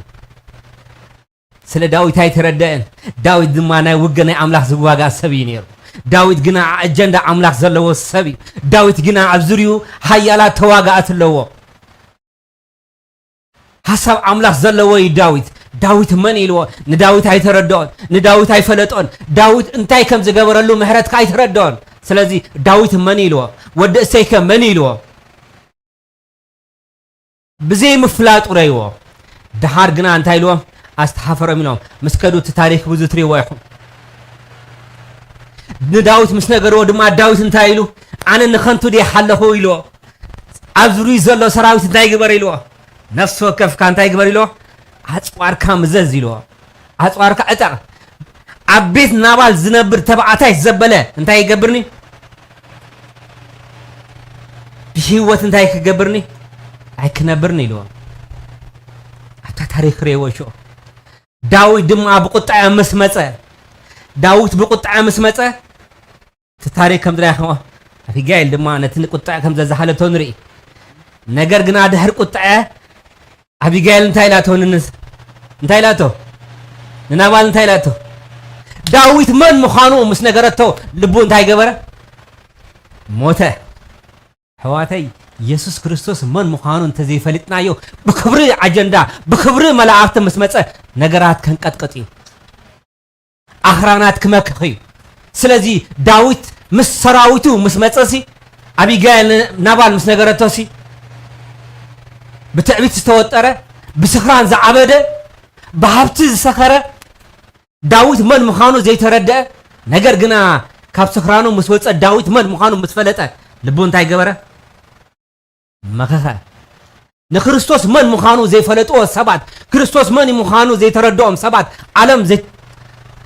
ስለ ዳዊት ኣይተረደአን። ዳዊት ድማ ናይ ውግእ ናይ ኣምላኽ ዝዋጋእ ሰብ እዩ ነይሩ። ዳዊት ግና ኣጀንዳ ኣምላኽ ዘለዎ ሰብ እዩ። ዳዊት ግና ኣብ ዙርይኡ ሓያላት ተዋጋእቲ ኣለዎ። ሓሳብ ኣምላኽ ዘለዎ እዩ ዳዊት። ዳዊት መን ኢልዎ? ንዳዊት ኣይተረድኦን፣ ንዳዊት ኣይፈለጦን። ዳዊት እንታይ ከም ዝገበረሉ ምሕረት ከኣ ኣይተረድኦን። ስለዚ ዳዊት መን ኢልዎ? ወዲ እሰይከ መን ኢልዎ? ብዘይ ምፍላጡ ረይዎ። ደሓር ግና እንታይ ኢልዎም? ኣስተሓፈሮም ኢሎም ምስ ከዱ እቲ ታሪክ ብዙ ትሪዎ ኢኹም። ንዳዊት ምስ ነገርዎ ድማ ዳዊት እንታይ ኢሉ? ኣነ ንኸንቱ ድየ ሓለኹ ኢልዎ። ኣብ ዙርዩ ዘሎ ሰራዊት እንታይ ግበር ኢልዎ? ነፍሲ ወከፍካ እንታይ ግበር ኢልዎ? ኣፅዋርካ ምዘዝ ኢልዎ። ኣፅዋርካ ዕጠቕ። ኣብ ቤት ናባል ዝነብር ተባዕታይ ዘበለ እንታይ ይገብርኒ? ብህይወት እንታይ ክገብርኒ? ኣይክነብርኒ ኢልዎ። ኣብታ ታሪክ ክርእይዎ ሽዑ። ዳዊት ድማ ብቁጣዐ ምስ መጸ፣ ዳዊት ብቁጣዐ ምስ መጸ፣ እቲ ታሪክ ከም ዝረኣኽዎ፣ ኣቢጋይል ድማ ነቲ ቁጣዐ ከም ዘዛሃለቶ ንርኢ። ነገር ግና ድሕሪ ቁጣዐ ኣቢጋይል እንታይ ኢላቶ? ንንስ-፣ እንታይ ኢላቶ? ንናባል እንታይ ኢላቶ? ዳዊት መን ምዃኑ ምስ ነገረቶ ልቡ እንታይ ገበረ? ሞተ። ኣሕዋተይ፣ የሱስ ክርስቶስ መን ምዃኑ እንተዘይፈሊጥናዮ፣ ብክብሪ ኣጀንዳ፣ ብክብሪ መላእኽቲ ምስ መጸ ነገራት ከንቀጥቅጥ እዩ። ኣኽራናት ክመክኽ እዩ። ስለዚ ዳዊት ምስ ሰራዊቱ ምስ መጸሲ፣ ኣቢጋይል ናባል ምስ ነገረቶሲ፣ ብትዕቢት ዝተወጠረ፣ ብስኽራን ዝዓበደ፣ ብሃብቲ ዝሰኸረ፣ ዳዊት መን ምዃኑ ዘይተረድአ፣ ነገር ግና ካብ ስኽራኑ ምስ ወጸ፣ ዳዊት መን ምዃኑ ምስ ፈለጠ፣ ልቡ እንታይ ገበረ? መኸኸ። ንክርስቶስ መን ምዃኑ ዘይፈለጥዎ ሰባት፣ ክርስቶስ መን ምዃኑ ዘይተረድኦም ሰባት፣ ዓለም ዘይ-፣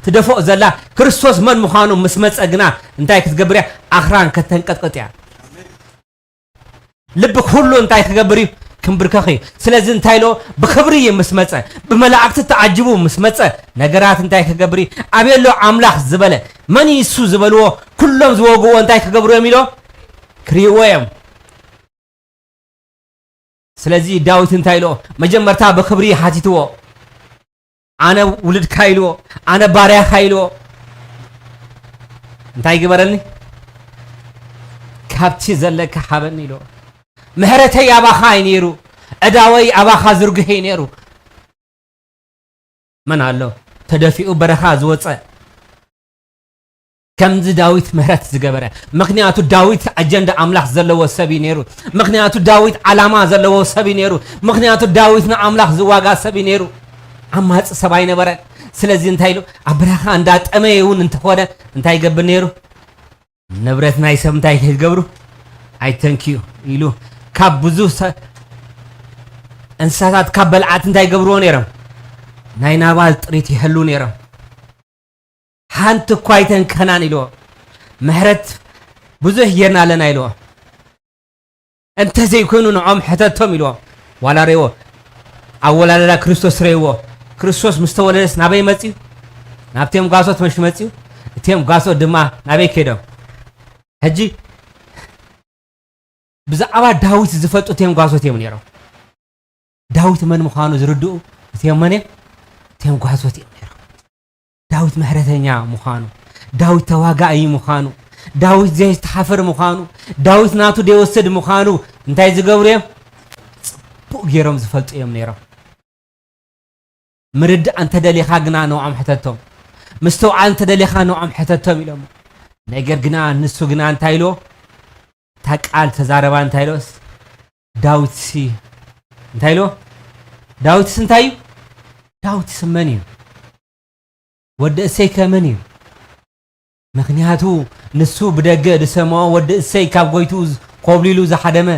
ትደፍኦ ዘላ፣ ክርስቶስ መን ምዃኑ ምስ መጸ ግና እንታይ ክትገብር እያ? ኣኽራን ከተንቀጥቅጥ እያ። ልቢ ኩሉ እንታይ ክገብር እዩ? ክንብርከኽ እዩ። ስለዚ እንታይ ኢሎ? ብክብሪ ምስ መጸ፣ ብመላእክቲ ተዓጅቡ ምስ መጸ፣ ነገራት እንታይ ክገብር እዩ? ኣበይ ኣሎ ኣምላኽ ዝበለ? መን እዩ እሱ ዝበልዎ? ኩሎም ዝወግዎ እንታይ ክገብሩ እዮም ኢሎ? ክርእይዎ እዮም። ስለዚ ዳዊት እንታይ ኢሎ? መጀመርታ ብክብሪ ሓቲትዎ። ኣነ ውሉድካ ኢልዎ፣ ኣነ ባርያኻ ኢልዎ። እንታይ ግበረኒ? ካብቲ ዘለካ ሃበኒ ኢልዎ። ምሕረተይ ኣባኻ እዩ ነይሩ፣ ዕዳወይ ኣባኻ ዝርግሕ እዩ ነይሩ። መን ኣሎ ተደፊኡ በረኻ ዝወፀ? ከምዚ ዳዊት ምሕረት ዝገበረ። ምኽንያቱ ዳዊት ኣጀንዳ ኣምላኽ ዘለዎ ሰብ እዩ ነይሩ። ምኽንያቱ ዳዊት ዓላማ ዘለዎ ሰብ እዩ ነይሩ። ምኽንያቱ ዳዊት ንኣምላኽ ዝዋጋ ሰብ እዩ ነይሩ። ዓማጺ ሰብ ኣይነበረን። ስለዚ እንታይ ኢሉ? ኣብ በረኻ እንዳጠመየ እውን እንተኾነ እንታይ ይገብር ነይሩ? ንብረት ናይ ሰብ እንታይ ከይትገብሩ ኣይተንክዩ ኢሉ ካብ ብዙ ሰ-፣ እንስሳታት ካብ በልዓት እንታይ ይገብርዎ ነይሮም? ናይ ናባል ጥሪት ይሕሉ ነይሮም። ሓንቲ እኳ ኣይተንከናን ኢልዎ። ምሕረት ብዙሕ ጌርና ኣለና ኢልዎ። እንተዘይኮይኑ ንዖም ሕተቶም ኢልዎ። ዋላ ረይዎ፣ ኣወላልዳ ክርስቶስ ረይዎ። ክርስቶስ ምስ ተወለደስ ናበይ መጽዩ? ናብቶም ጓሶት መሽ መጽዩ? እቶም ጓሶት ድማ ናበይ ከይዶም? ሕጂ ብዛዕባ ዳዊት ዝፈልጡ እቶም ጓሶት እዮም ነይሮም። ዳዊት መን ምዃኑ ዝርድኡ እቶም መን እዮም? እቶም ጓሶት እዮም ነይሮም። ዳዊት ምሕረተኛ ምዃኑ፣ ዳዊት ተዋጋኢ ምዃኑ፣ ዳዊት ዘይተሓፍር ምዃኑ፣ ዳዊት ናቱ ዘይወስድ ምዃኑ እንታይ ዝገብሩ እዮም? ጽቡቕ ገይሮም ዝፈልጡ እዮም ነይሮም። ምርዳእ እንተደሊኻ ግና ንዖም ሕተቶም፣ ምስትውዓል እንተደሊኻ ንዖም ሕተቶም ኢሎሞ። ነገር ግና ንሱ ግና እንታይ ኢልዎ? እታ ቃል ተዛረባ እንታይ ኢልዎስ? ዳዊትሲ እንታይ ኢልዎ? ዳዊትስ እንታይ እዩ? ዳዊትስ መን እዩ? ወዲ እሴይ ከ መን እዩ? ምኽንያቱ ንሱ ብደገ ዝሰምዖ ወዲ እሴይ ካብ ጎይትኡ ዝ-፣ ኮብሊሉ ዝሓደመ።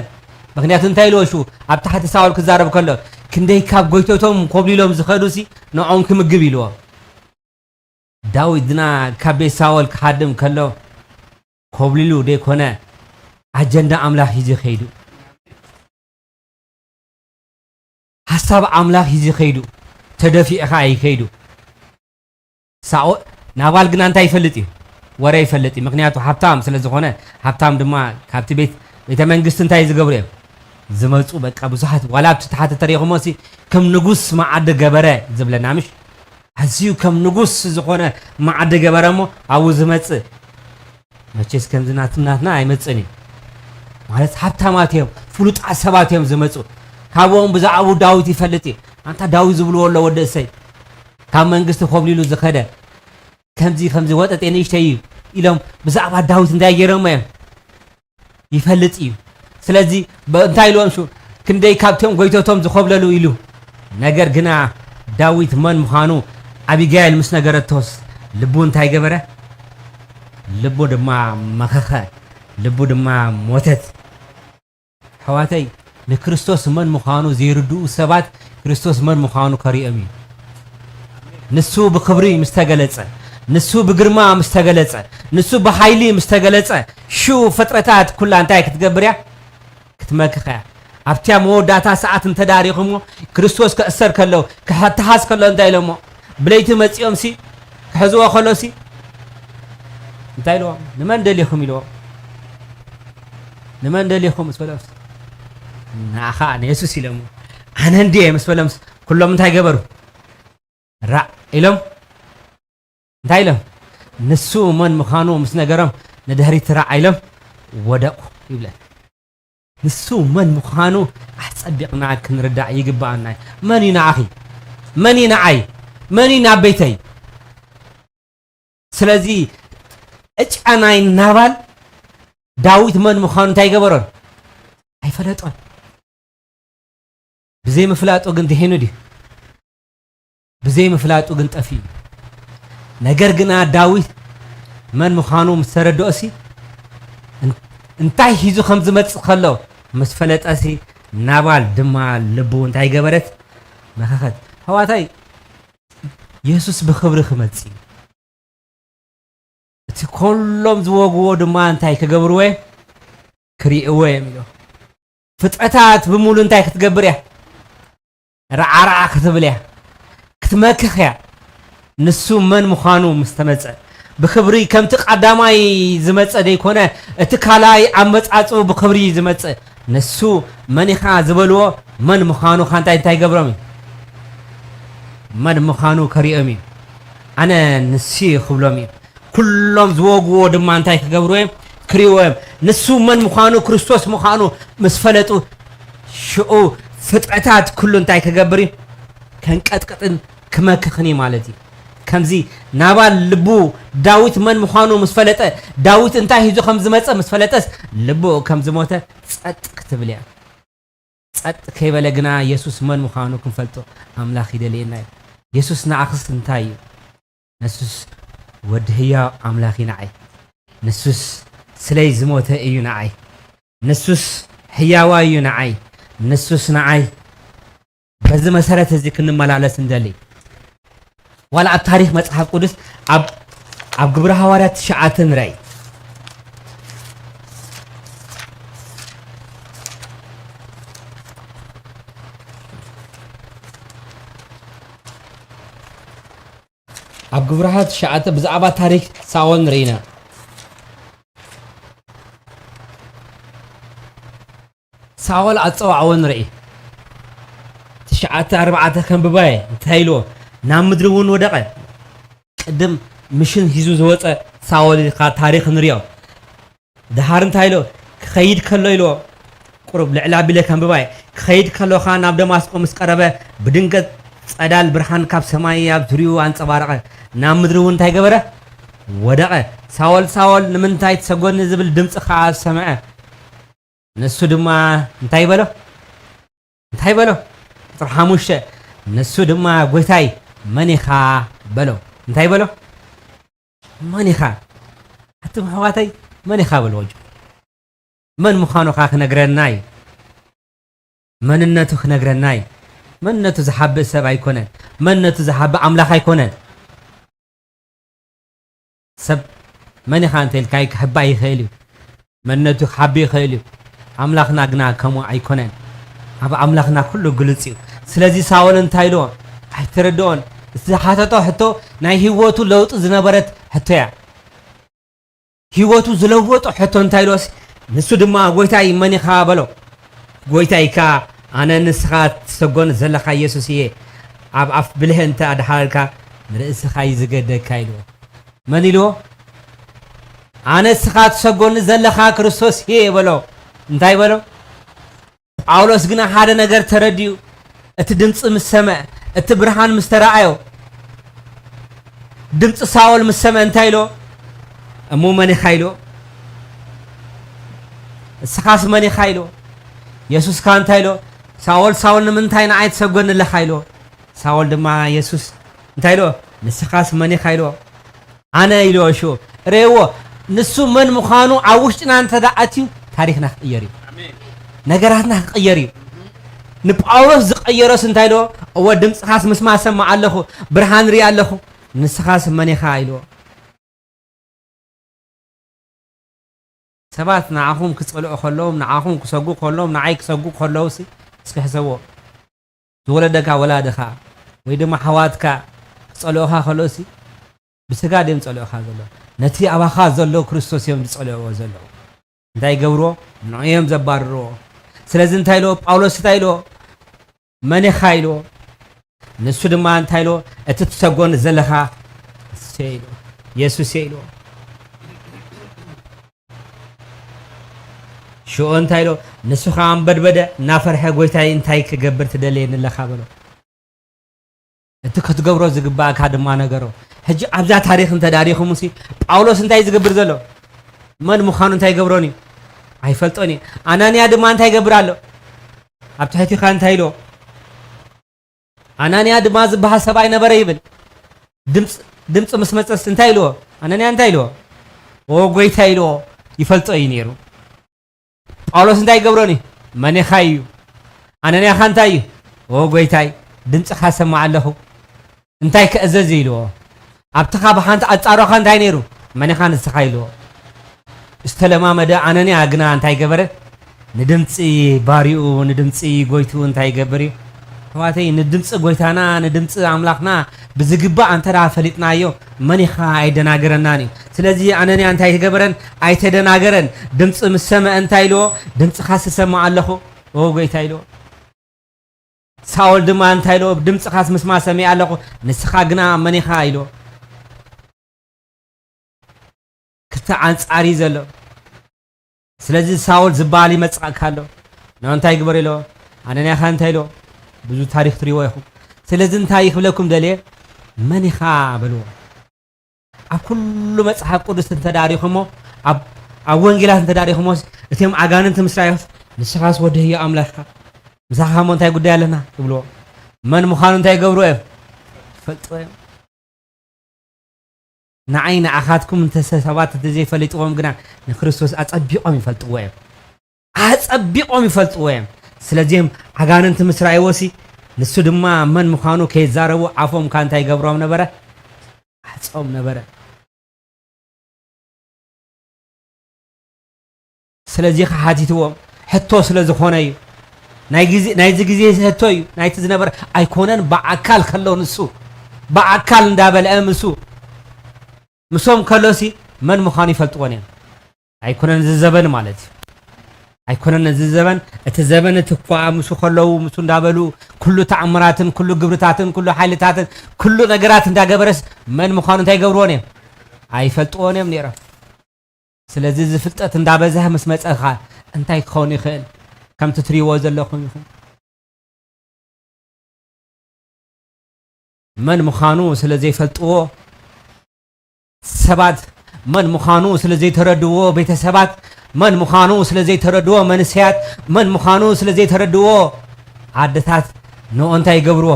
ምኽንያቱ እንታይ ኢልዎ ሽኡ? ኣብ ታሕቲ ሳኦል ክዛረብ ከሎ፣ ክንደይ ካብ ጎይቶቶም ኮብሊሎም ዝኸዱሲ ንዖም ክምግብ ኢልዎ። ዳዊት ግና ካብ ቤት ሳኦል ክሃድም ከሎ ኮብሊሉ ዘይኮነ፣ ኣጀንዳ ኣምላኽ ሂዙ ከይዱ። ሓሳብ ኣምላኽ ሂዙ ከይዱ። ተደፊኡ ኸኣ እዩ ከይዱ። ሳኦል፣ ናባል ግና እንታይ ይፈልጥ እዩ? ወረ ይፈልጥ እዩ። ምኽንያቱ ሃብታም ስለ ዝኾነ፣ ሃብታም ድማ ካብቲ ቤት፣ ቤተ መንግስቲ እንታይ ዝገብሩ እዮም? ዝመጹ በቃ ብዙሓት፣ ዋላ ኣብቲ ታሕቲ ተሪኹሞሲ ከም ንጉስ መዓዲ ገበረ ዝብለና ምሽ? ኣዝዩ ከም ንጉስ ዝኾነ መዓዲ ገበረ እሞ ኣብኡ ዝመጽእ። መቸስ ከምዚ ናት-፣ ናትና ኣይመጽእን እዩ። ማለት ሃብታማት እዮም፣ ፍሉጣት ሰባት እዮም ዝመጹ። ካብኦም ብዛዕባኡ ዳዊት ይፈልጥ እዩ። ኣንታ ዳዊት ዝብልዎ ኣሎ ወዲ እሰይ። ካብ መንግስቲ ኮብሊሉ ዝኸደ። ከምዚ፣ ከምዚ ወጠጤ ንእሽተይ እዩ። ኢሎም ብዛዕባ ዳዊት እንታይ ገይሮም እዮም? ይፈልጥ እዩ። ስለዚ እንታይ ኢልዎም? ሹ ክንደይ ካብቶም ጎይቶቶም ዝኮብለሉ ኢሉ። ነገር ግና ዳዊት መን ምዃኑ ኣቢጋይል ምስ ነገረቶስ፣ ልቡ እንታይ ገበረ? ልቡ ድማ መኸኸ፣ ልቡ ድማ ሞተት። ኣሕዋተይ፣ ንክርስቶስ መን ምዃኑ ዘይርድኡ ሰባት ክርስቶስ መን ምዃኑ ከርእዮም እዩ። ንሱ ብክብሪ ምስ ተገለጸ፣ ንሱ ብግርማ ምስ ተገለጸ፣ ንሱ ብሓይሊ ምስ ተገለጸ፣ ሽኡ ፍጥረታት ኩላ እንታይ ክትገብር እያ? ክትመክኽ እያ። ኣብቲያ መወዳእታ ሰዓት እንተ ደኣ ርኢኹምዎ፣ ክርስቶስ ክእሰር ከሎ፣ ክተሓዝ ከሎ እንታይ ኢሎሞ? ብለይቲ መጺኦም ሲ ክሕዝዎ ከሎ ሲ እንታይ ኢልዎም? "ንመን ደሊኹም?" ኢልዎም። "ንመን ደሊኹም?" ምስ በሎም፣ "ንኣኻ ንየሱስ" ኢሎሞ። "ኣነ እንድየ" ምስ በሎም፣ ኩሎም እንታይ ገበሩ? ራዕ ኢሎም። እንታይ ኢሎም? ንሱ መን ምዃኑ ምስ ነገሮም፣ ንድሕሪት ራዕ ኢሎም ወደቑ ይብለን። ንሱ መን ምዃኑ ኣጸቢቕና ክንርዳእ ይግብኣና እዩ። መን እዩ ንዓኺ? መን እዩ ንዓይ? መን እዩ ናብ ቤተይ? ስለዚ ዕጫ ናይ ናባል ዳዊት መን ምዃኑ እንታይ ገበሮን? ኣይፈለጦን። ብዘይ ምፍላጡ ግን ድሒኑ ድዩ? ብዘይ ምፍላጡ ግን ጠፊኡ። ነገር ግና ዳዊት መን ምዃኑ ምስ ተረድኦሲ፣ እን-፣ እንታይ ሒዙ ከም ዝመጽእ ከሎ ምስ ፈለጠሲ፣ ናባል ድማ ልቡ እንታይ ገበረት? መኸኸት። ኣሕዋተይ፣ የሱስ ብኽብሪ ክመጽእ እዩ። እቲ ኩሎም ዝወግዎ ድማ እንታይ ክገብርዎ እዮም? ክርእይዎ እዮም ኢሉ። ፍጥረታት ብምሉ እንታይ ክትገብር እያ? ራዓራዓ ክትብል እያ። ክትመክኽ እያ። ንሱ መን ምዃኑ ምስ ተመጸ፣ ብኽብሪ ከምቲ ቀዳማይ ዝመጸ ደይኮነ፣ እቲ ካልኣይ ኣመጻጽኡ ብኽብሪ ዝመጽእ። ንሱ መን ኢኻ ዝበልዎ፣ መን ምዃኑ ኻንታይ እንታይ ይገብሮም እዩ? መን ምዃኑ ከርእዮም እዩ። ኣነ ንሱ እዩ ክብሎም እዩ። ኩሎም ዝወግዎ ድማ እንታይ ክገብሩ እዮም? ክርእይዎ እዮም። ንሱ መን ምዃኑ፣ ክርስቶስ ምዃኑ ምስ ፈለጡ፣ ሽዑ ፍጥረታት ኩሉ እንታይ ክገብር እዩ? ከንቀጥቅጥን ክመክኽን እዩ ማለት እዩ። ከምዚ ናባል ልቡ ዳዊት መን ምዃኑ ምስ ፈለጠ፣ ዳዊት እንታይ ሒዙ ከም ዝመጸ ምስ ፈለጠስ፣ ልቡ ከም ዝሞተ ጸጥ ክትብል እያ። ጸጥ ከይበለ ግና የሱስ መን ምዃኑ ክንፈልጦ ኣምላኽ ይደልየና እዩ። የሱስ ንዓኽስ እንታይ እዩ? ንሱስ ወዲ ህያው ኣምላኽ እዩ ንዓይ። ንሱስ ስለይ ዝሞተ እዩ ንዓይ። ንሱስ ህያዋ እዩ ንዓይ። ንሱስ ንዓይ። በዚ መሰረት እዚ ክንመላለስ እንደሊ። ዋላ ኣብ ታሪኽ መጽሓፍ ቅዱስ ኣብ፣ ኣብ ግብረ ሃዋርያት ትሽዓተ ንረኢ። ኣብ ግብረ ሃዋርያት ትሽዓተ ብዛዕባ ታሪኽ ሳኦል ንርኢና። ሳኦል ኣጸዋዕዎ ንርኢ። ትሽዓተ ኣርባዕተ ከንብባየ እንታይ ኢልዎ? ናብ ምድሪ እውን ወደቐ። ቅድም ምሽን ሒዙ ዝወጸ ሳኦል ኢልካ ታሪኽ ንሪኦ። ደሃር እንታይ ኢልዎ? ክኸይድ ከሎ ኢልዎ። ቁሩብ ልዕል ኣቢለ ከንብባየ። ክኸይድ ከሎ ኸኣ ናብ ደማስቆ ምስ ቀረበ፣ ብድንገት ጸዳል ብርሃን ካብ ሰማይ ኣብ ዙርያኡ ኣንጸባረቐ። ናብ ምድሪ እውን እንታይ ገበረ? ወደቐ። "ሳኦል፣ ሳኦል፣ ንምንታይ ትሰጎኒ?" ዝብል ድምጺ ኸኣ ሰምዐ። ንሱ ድማ እንታይ በሎ? እንታይ በሎ? ቁጽሪ ሓሙሽተ፣ ንሱ ድማ "ጐይታይ፣ መን ኢኻ?" በሎ። እንታይ በሎ? "መን ኢኻ?" ኣቱም ኣሕዋተይ፣ "መን ኢኻ?" በልዎ። መን ምዃኑ ኸኣ ክነግረና እዩ። መንነቱ ክነግረና እዩ። መንነቱ ዝሓብእ ሰብ ኣይኮነን። መንነቱ ዝሓብእ ኣምላኽ ኣይኮነን። ሰብ መን ኢኻ እንተ ኢልካዮ ክሕባእ ይኽእል እዩ። መንነቱ ክሓቢ ይኽእል እዩ። ኣምላኽና ግና ከምኡ ኣይኮነን። ኣብ ኣምላኽና ኩሉ ግሉጽ እዩ። ስለዚ ሳኦል እንታይ ኢልዎ? ኣይተረድኦን። እቲ ዝሓተቶ ሕቶ ናይ ህይወቱ ለውጢ ዝነበረት ሕቶ እያ። ህይወቱ ዝለወጦ ሕቶ እንታይ ኢልዎስ? ንሱ ድማ "ጐይታይ መን ኢኻ?" በሎ። ጐይታይ ከኣ "ኣነ ንስኻ ትሰጎን ዘለኻ ኢየሱስ እየ። ኣብ ኣፍ ብልሄ እንተ ኣድሓረልካ ንርእስኻ እዩ ዝገደካ" ኢልዎ። መን ኢልዎ? "ኣነ ንስኻ ትሰጎኒ ዘለኻ ክርስቶስ እየ" በሎ። እንታይ በሎ? ጳውሎስ ግና ሓደ ነገር ተረዲኡ፣ እቲ ድምጺ ምስ ሰምዐ፣ እቲ ብርሃን ምስ ተራእዮ፣ ድምጺ ሳኦል ምስ ሰምዐ እንታይ ኢሎ? እሞ መን ኢኻ ኢልዎ? እስኻስ መን ኢኻ ኢልዎ? የሱስ ከኣ እንታይ ኢልዎ? ሳኦል፣ ሳኦል፣ ንምንታይ ንዓይ ትሰጎኒ ኣለኻ ኢልዎ። ሳኦል ድማ የሱስ እንታይ ኢልዎ? ንስኻስ መን ኢኻ ኢልዎ። ኣነ ኢልዎ ሽዑ። ርእይዎ፣ ንሱ መን ምዃኑ ኣብ ውሽጥና እንተ ደኣ ኣትዩ ታሪኽና ክቕየር እዩ። ነገራትና ክቕየር እዩ። ንጳውሎስ ዝቐየሮስ እንታይ ኢልዎ? እወ ድምፅኻስ ምስማዕ ሰማዕ ኣለኹ፣ ብርሃን ርኢ ኣለኹ፣ ንስኻስ መን ኢኻ ኢልዎ። ሰባት ንዓኹም ክጸልኡ ከለዎም፣ ንዓኹም ክሰጉ ከለዎም፣ ንዓይ ክሰጉ ከለዉ ሲ እስኪ ሕሰብዎ። ዝወለደካ ወላድኻ ወይ ድማ ኣሕዋትካ ክጸልኡኻ ከለዉ ሲ ብስጋ ድዮም ዝጸልኡኻ ዘለዉ። ነቲ ኣባኻ ዘሎ ክርስቶስ እዮም ዝጸልእዎ ዘለዉ። እንታይ ይገብርዎ? ንዕኡ እዮም ዘባርርዎ። ስለዚ እንታይ ኢልዎ? ጳውሎስ እንታይ ኢልዎ? መን ኢኻ ኢልዎ። ንሱ ድማ እንታይ ኢልዎ? እቲ ትሰጎኒ ዘለኻ ንሱ እየ ኢልዎ። የሱስ እየ ኢልዎ። ሽዑ እንታይ ኢልዎ? ንሱ ኸዓ ኣንበድበደ፣ እናፈርሐ፣ "ጐይታይ፣ እንታይ ክገብር ትደልየኒ ኣለኻ?" በሎ። እቲ ክትገብሮ ዝግባእካ ድማ ነገሮ። ሕጂ ኣብዛ ታሪኽ እንተ ደኣ ርኢኹምሲ፣ ጳውሎስ እንታይ ዝገብር ዘሎ? መን ምዃኑ እንታይ ይገብሮን እዩ? ኣይፈልጦን እዩ። ኣናንያ ድማ እንታይ ይገብር ኣሎ? ኣብ ትሕቲኻ እንታይ ኢልዎ? ኣናንያ ድማ ዝበሃል ሰብኣይ ነበረ ይብል። ድምፅ፣ ድምፂ ምስ መፀስ እንታይ ኢልዎ? ኣናንያ እንታይ ኢልዎ? "ኦ ጐይታ" ኢልዎ። ይፈልጦ እዩ ነይሩ። ጳውሎስ እንታይ ይገብሮን እዩ? መን ኢኻ እዩ? ኣናንያ ኸ እንታይ እዩ? "ኦ ጐይታይ፣ ድምፅኻ ሰማዕ ኣለኹ። እንታይ ክእዘዝ?" ኢልዎ። ኣብቲ ኻብ ሓንቲ ኣጻሮኻ እንታይ ነይሩ? "መን ኢኻ ንስኻ?" ኢልዎ። ዝተለማመደ ኣነንያ ግና እንታይ ገበረ? ንድምጺ ባሪኡ፣ ንድምጺ ጎይትኡ እንታይ ይገብር እዩ? ኣሕዋተይ፣ ንድምጺ ጎይታና፣ ንድምጺ ኣምላኽና ብዝግባእ እንተ ደኣ ፈሊጥናዮ፣ መን ኢኻ ኣይደናገረናን እዩ። ስለዚ ኣነንያ እንታይ ኣይገበረን? ኣይተደናገረን። ድምጺ ምስ ሰምዐ እንታይ ኢልዎ? "ድምጽኻ ስሰምዕ ኣለኹ፣ ኦ ጎይታ" ኢልዎ። ሳኦል ድማ እንታይ ኢልዎ? "ድምጽኻስ ምስማዕ ሰሚዐ ኣለኹ፣ ንስኻ ግና መን ኢኻ?" ኢልዎ። ክልተ ኣንጻር እዩ ዘሎ። ስለዚ ሳኦል ዝበሃል ይመጽኣካ ኣሎ። ንዑ እንታይ ግበር ኢልዎ? ኣነንያ ኸ እንታይ ኢልዎ? ብዙ ታሪኽ ትሪእዎ ኢኹም። ስለዚ እንታይ ክብለኩም ደልየ? መን ኢኻ በልዎ። ኣብ ኩሉ መጽሓፍ ቅዱስ እንተ ደኣ ርኢኹሞ፣ ኣብ፣ ኣብ ወንጌላት እንተ ደኣ ርኢኹሞስ፣ እቲኦም ኣጋንንቲ ምስ ረኣዮስ፣ "ንስኻስ ወዲ ህያው ኣምላኽ ኢኻ፣ ምሳኻ እሞ እንታይ ጉዳይ ኣለና?" ይብልዎ። መን ምዃኑ እንታይ ይገብርዎ እዮም? ይፈልጥዎ እዮም። ንዓይ ንዓኻትኩም እንተ ሰ-፣ ሰባት እንተ ዘይፈሊጥዎም ግና፣ ንክርስቶስ ኣጸቢቖም ይፈልጥዎ እዮም። ኣጸቢቖም ይፈልጥዎ እዮም። ስለዚህም ኣጋንንቲ ምስ ረኣይዎሲ፣ ንሱ ድማ መን ምዃኑ ከይዛረቡ ኣፎም ከኣ እንታይ ይገብሮም ነበረ? ዓጾም ነበረ። ስለዚ ኸሓቲትዎም፣ ሕቶ ስለ ዝኾነ እዩ። ናይ ግዜ፣ ናይዚ ግዜ ሕቶ እዩ። ናይቲ ዝነበረ ኣይኮነን፣ ብኣካል ከሎ ንሱ፣ ብኣካል እንዳበልዐ ምሱ፣ ምሶም ከሎሲ መን ምዃኑ ይፈልጥዎን እዮም። ኣይኮነን እዚ ዘበን ማለት እዩ። ኣይኮነን እዚ ዘበን፣ እቲ ዘበን እቲ እኳ ምሱ ከለዉ፣ ምሱ እንዳበሉ፣ ኩሉ ተኣምራትን፣ ኩሉ ግብርታትን፣ ኩሉ ሓይልታትን፣ ኩሉ ነገራት እንዳገበረስ መን ምዃኑ እንታይ ይገብርዎን እዮም? ኣይፈልጥዎን እዮም ነይሮም። ስለዚ እዚ ፍልጠት እንዳበዝሐ ምስ መጸ ኸኣ እንታይ ክኸውን ይኽእል? ከምቲ ትሪእዎ ዘለኹም ኢኹም። መን ምዃኑ ስለ ዘይፈልጥዎ ሰባት፣ መን ምዃኑ ስለ ዘይተረድዎ ቤተሰባት፣ መን ምዃኑ ስለ ዘይተረድዎ መንእሰያት፣ መን ምዃኑ ስለ ዘይተረድዎ ኣደታት ንኡ እንታይ ይገብርዎ?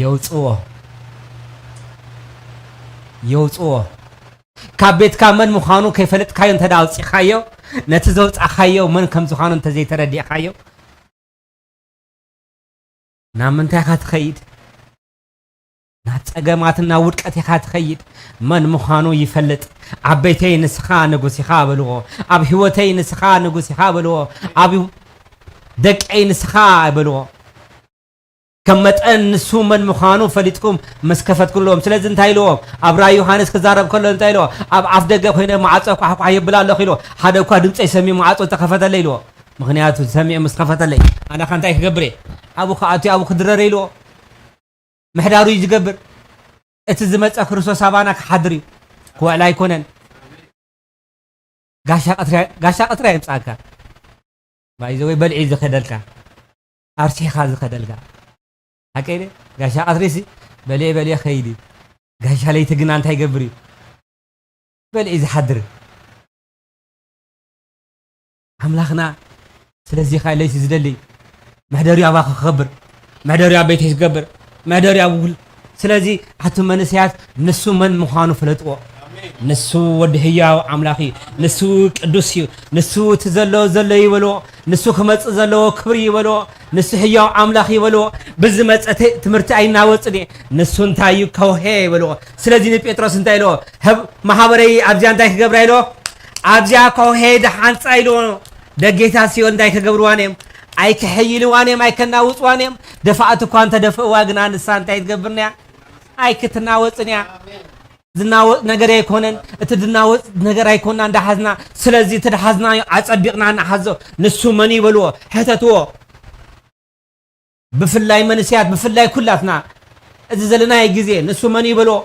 የውጽዎ። የውጽዎ። ካብ ቤትካ መን ምዃኑ ከይፈለጥካዮ እንተ ደኣ ኣውጺኻዮ፣ ነቲ ዘውጻእካዮ መን ከም ዝኾነ እንተ ዘይተረዲእካዮ፣ ናብ ምንታይ ኢኻ ትኸይድ? ናብ ጸገማትን ናብ ውድቀት ኢኻ ትኸይድ። መን ምዃኑ ይፈልጥ። ኣብ ቤተይ ንስኻ ንጉስ ኢኻ በልዎ። ኣብ ህይወተይ ንስኻ ንጉስ ኢኻ በልዎ። ኣብ ደቀይ ንስኻ በልዎ። ከም መጠን ንሱ መን ምዃኑ ፈሊጥኩም ምስ ከፈትኩሎም። ስለዚ እንታይ ኢልዎም? ኣብ ራእይ ዮሃንስ ክዛረብ ከሎ እንታይ ኢልዎ? ኣብ ኣፍ ደገ ኮይነ ማዕጾ ኳሕኳሕ የብል ኣለኹ ኢልዎ። ሓደ እኳ ድምጸይ ሰሚዑ ማዕጾ ተኸፈተለይ ኢልዎ። ምኽንያቱ ሰሚዑ ምስ ከፈተለይ፣ ኣነ ኸ እንታይ ክገብር እየ? ኣብኡ ክኣቱ እየ፣ ኣብኡ ክድረር እየ ኢልዎ። ምሕዳሩ እዩ ዝገብር። እቲ ዝመጸ ክርስቶስ ኣባና ክሓድር እዩ። ክውዕል ኣይኮነን። ጋሻ ቀትሪ፣ ጋሻ ቀትሪ ኣየምጽኣካ። ባይዘወይ በልዒ ዝኸደልካ፣ ኣርሲኻ ዝኸደልካ። ሓቀይ ድየ? ጋሻ ቀትሪሲ በልዒ በልዒ ኸይድ እዩ። ጋሻ ለይቲ ግና እንታይ ይገብር እዩ? በል እዩ ዝሓድር ኣምላኽና። ስለዚ ኸዓ ለይቲ ዝደሊ መሕደሪ ኣባኻ ክኸብር፣ መሕደሪ ኣብ ቤተይ ክገብር፣ መሕደሪ ኣብ ኩል። ስለዚ ኣቱም መንእሰያት ንሱ መን ምዃኑ ፍለጥዎ። ንሱ ወዲ ህያው ኣምላኽ እዩ። ንሱ ቅዱስ እዩ። ንሱ እቲ ዘሎ ዘሎ ይበልዎ። ንሱ ክመጽእ ዘለዎ ክብሪ ይበልዎ። ንሱ ህያው ኣምላኽ ይበልዎ። ብዝመጸ ተ-፣ ትምህርቲ ኣይናወጽን እየ። ንሱ እንታይ እዩ? ከውሒ ይበልዎ። ስለዚ ንጴጥሮስ እንታይ ኢልዎ? "ህብ-፣ መሓበረይ ኣብዚኣ እንታይ ክገብራ?" ኢልዎ። "ኣብዚኣ ከውሒ ድሓንጻ" ኢልዎ። ደጌታት ሲኦል እንታይ ክገብርዋን እዮም? ኣይክሕይልዋን እዮም፣ ኣይከናውጽዋን እዮም። ደፋእቲ እኳ እንተደፍእዋ ግና ንሳ እንታይ ትገብርና እያ? ኣይክትናወጽን እያ። ዝናወጽ ነገር ኣይኮነን። እቲ ዝናወጽ ነገር ኣይኮና እንዳሓዝና። ስለዚ እቲ ድሓዝናዮ ኣጸቢቕና ንሓዞ። ንሱ መን እዩ በልዎ? ሕተትዎ። ብፍላይ መንእሰያት፣ ብፍላይ ኩላትና እዚ ዘለናዮ ግዜ ንሱ መን እዩ በልዎ?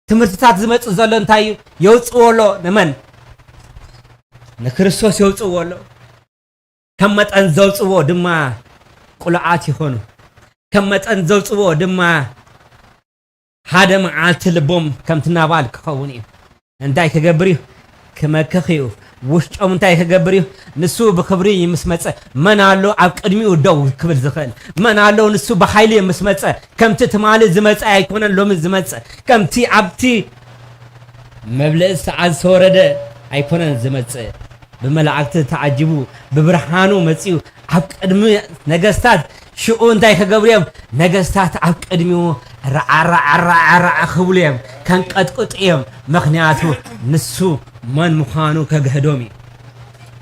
ትምህርትታት ዝመጽእ ዘሎ እንታይ እዩ? የውጽዎ ኣሎ። ንመን? ንክርስቶስ የውጽዎ ኣሎ። ከም መጠን ዘውጽዎ ድማ ቅሉዓት ይኾኑ። ከም መጠን ዘውጽዎ ድማ ሓደ መዓልቲ ልቦም ከምቲ ናባል ክኸውን እዩ። እንታይ ክገብር እዩ? ክመክኽ እዩ። ውሽጦም እንታይ ክገብር እዩ? ንሱ ብኽብሪ ምስ መጸ፣ መን ኣሎ ኣብ ቅድሚኡ ደው ክብል ዝኽእል? መን ኣሎ ንሱ ብሓይሊ ምስ መጸ? ከምቲ ትማሊ ዝመጸ ኣይኮነን ሎሚ ዝመጸ። ከምቲ ኣብቲ መብልዒ ሰዓት ዝተወረደ ኣይኮነን ዝመጽእ። ብመላእክቲ ተዓጂቡ፣ ብብርሃኑ መጺኡ፣ ኣብ ቅድሚ ነገስታት ሽኡ እንታይ ክገብሩ እዮም? ነገስታት ኣብ ቅድሚኡ ራዓ፣ ራዓ፣ ራዓ፣ ራዓ ክብሉ እዮም፣ ከንቀጥቅጡ እዮም። ምኽንያቱ ንሱ መን ምዃኑ ከግህዶም እዩ።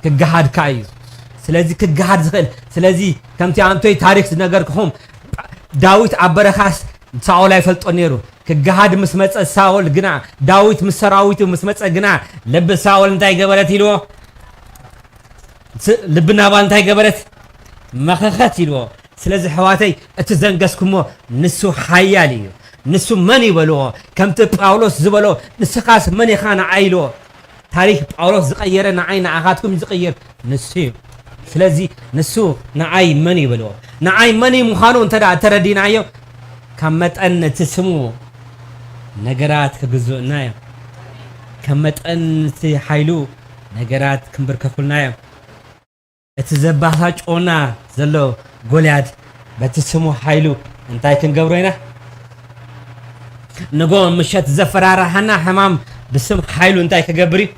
ክገሃድ ከኣ እዩ። ስለዚ ክገሃድ ዝኽእል፣ ስለዚ ከምቲ ኣንቶይ ታሪክ ዝነገርኩኹም፣ ዳዊት ኣብ በረኻስ ሳኦል ኣይፈልጦ ነይሩ። ክገሃድ ምስ መጸ ሳኦል ግና፣ ዳዊት ምስ ሰራዊቱ ምስ መጸ ግና፣ ልቢ ሳኦል እንታይ ገበረት ኢልዎ? ስ-፣ ልቢ ናባል እንታይ ገበረት? መኸኸት ኢልዎ። ስለዚ ኣሕዋተይ፣ እቲ ዘንገስኩሞ ንሱ ሓያል እዩ። ንሱ መን እዩ በልዎ? ከምቲ ጳውሎስ ዝበሎ፣ "ንስኻስ መን ኢኻ ንዓይ?" ኢልዎ። ታሪክ ጳውሎስ ዝቐየረ ንዓይ ንዓኻትኩም ዝቕይር ንሱ እዩ። ስለዚ ንሱ ንዓይ መን እዩ በልዎ? ንዓይ መን እዩ ምዃኑ እንተ ደኣ ተረዲናዮ፣ ካብ መጠን እቲ ስሙ ነገራት ክግዝኡና እዮም። ካብ መጠን እቲ ሓይሉ ነገራት ክንብርከኩልና እዮም። እቲ ዘባሳጭወና ዘሎ ጎልያድ በቲ ስሙ ሓይሉ እንታይ ክንገብሮ ኢና? ንጎ ምሸት ዘፈራርሓና ሕማም ብስም ሓይሉ እንታይ ክገብር እዩ?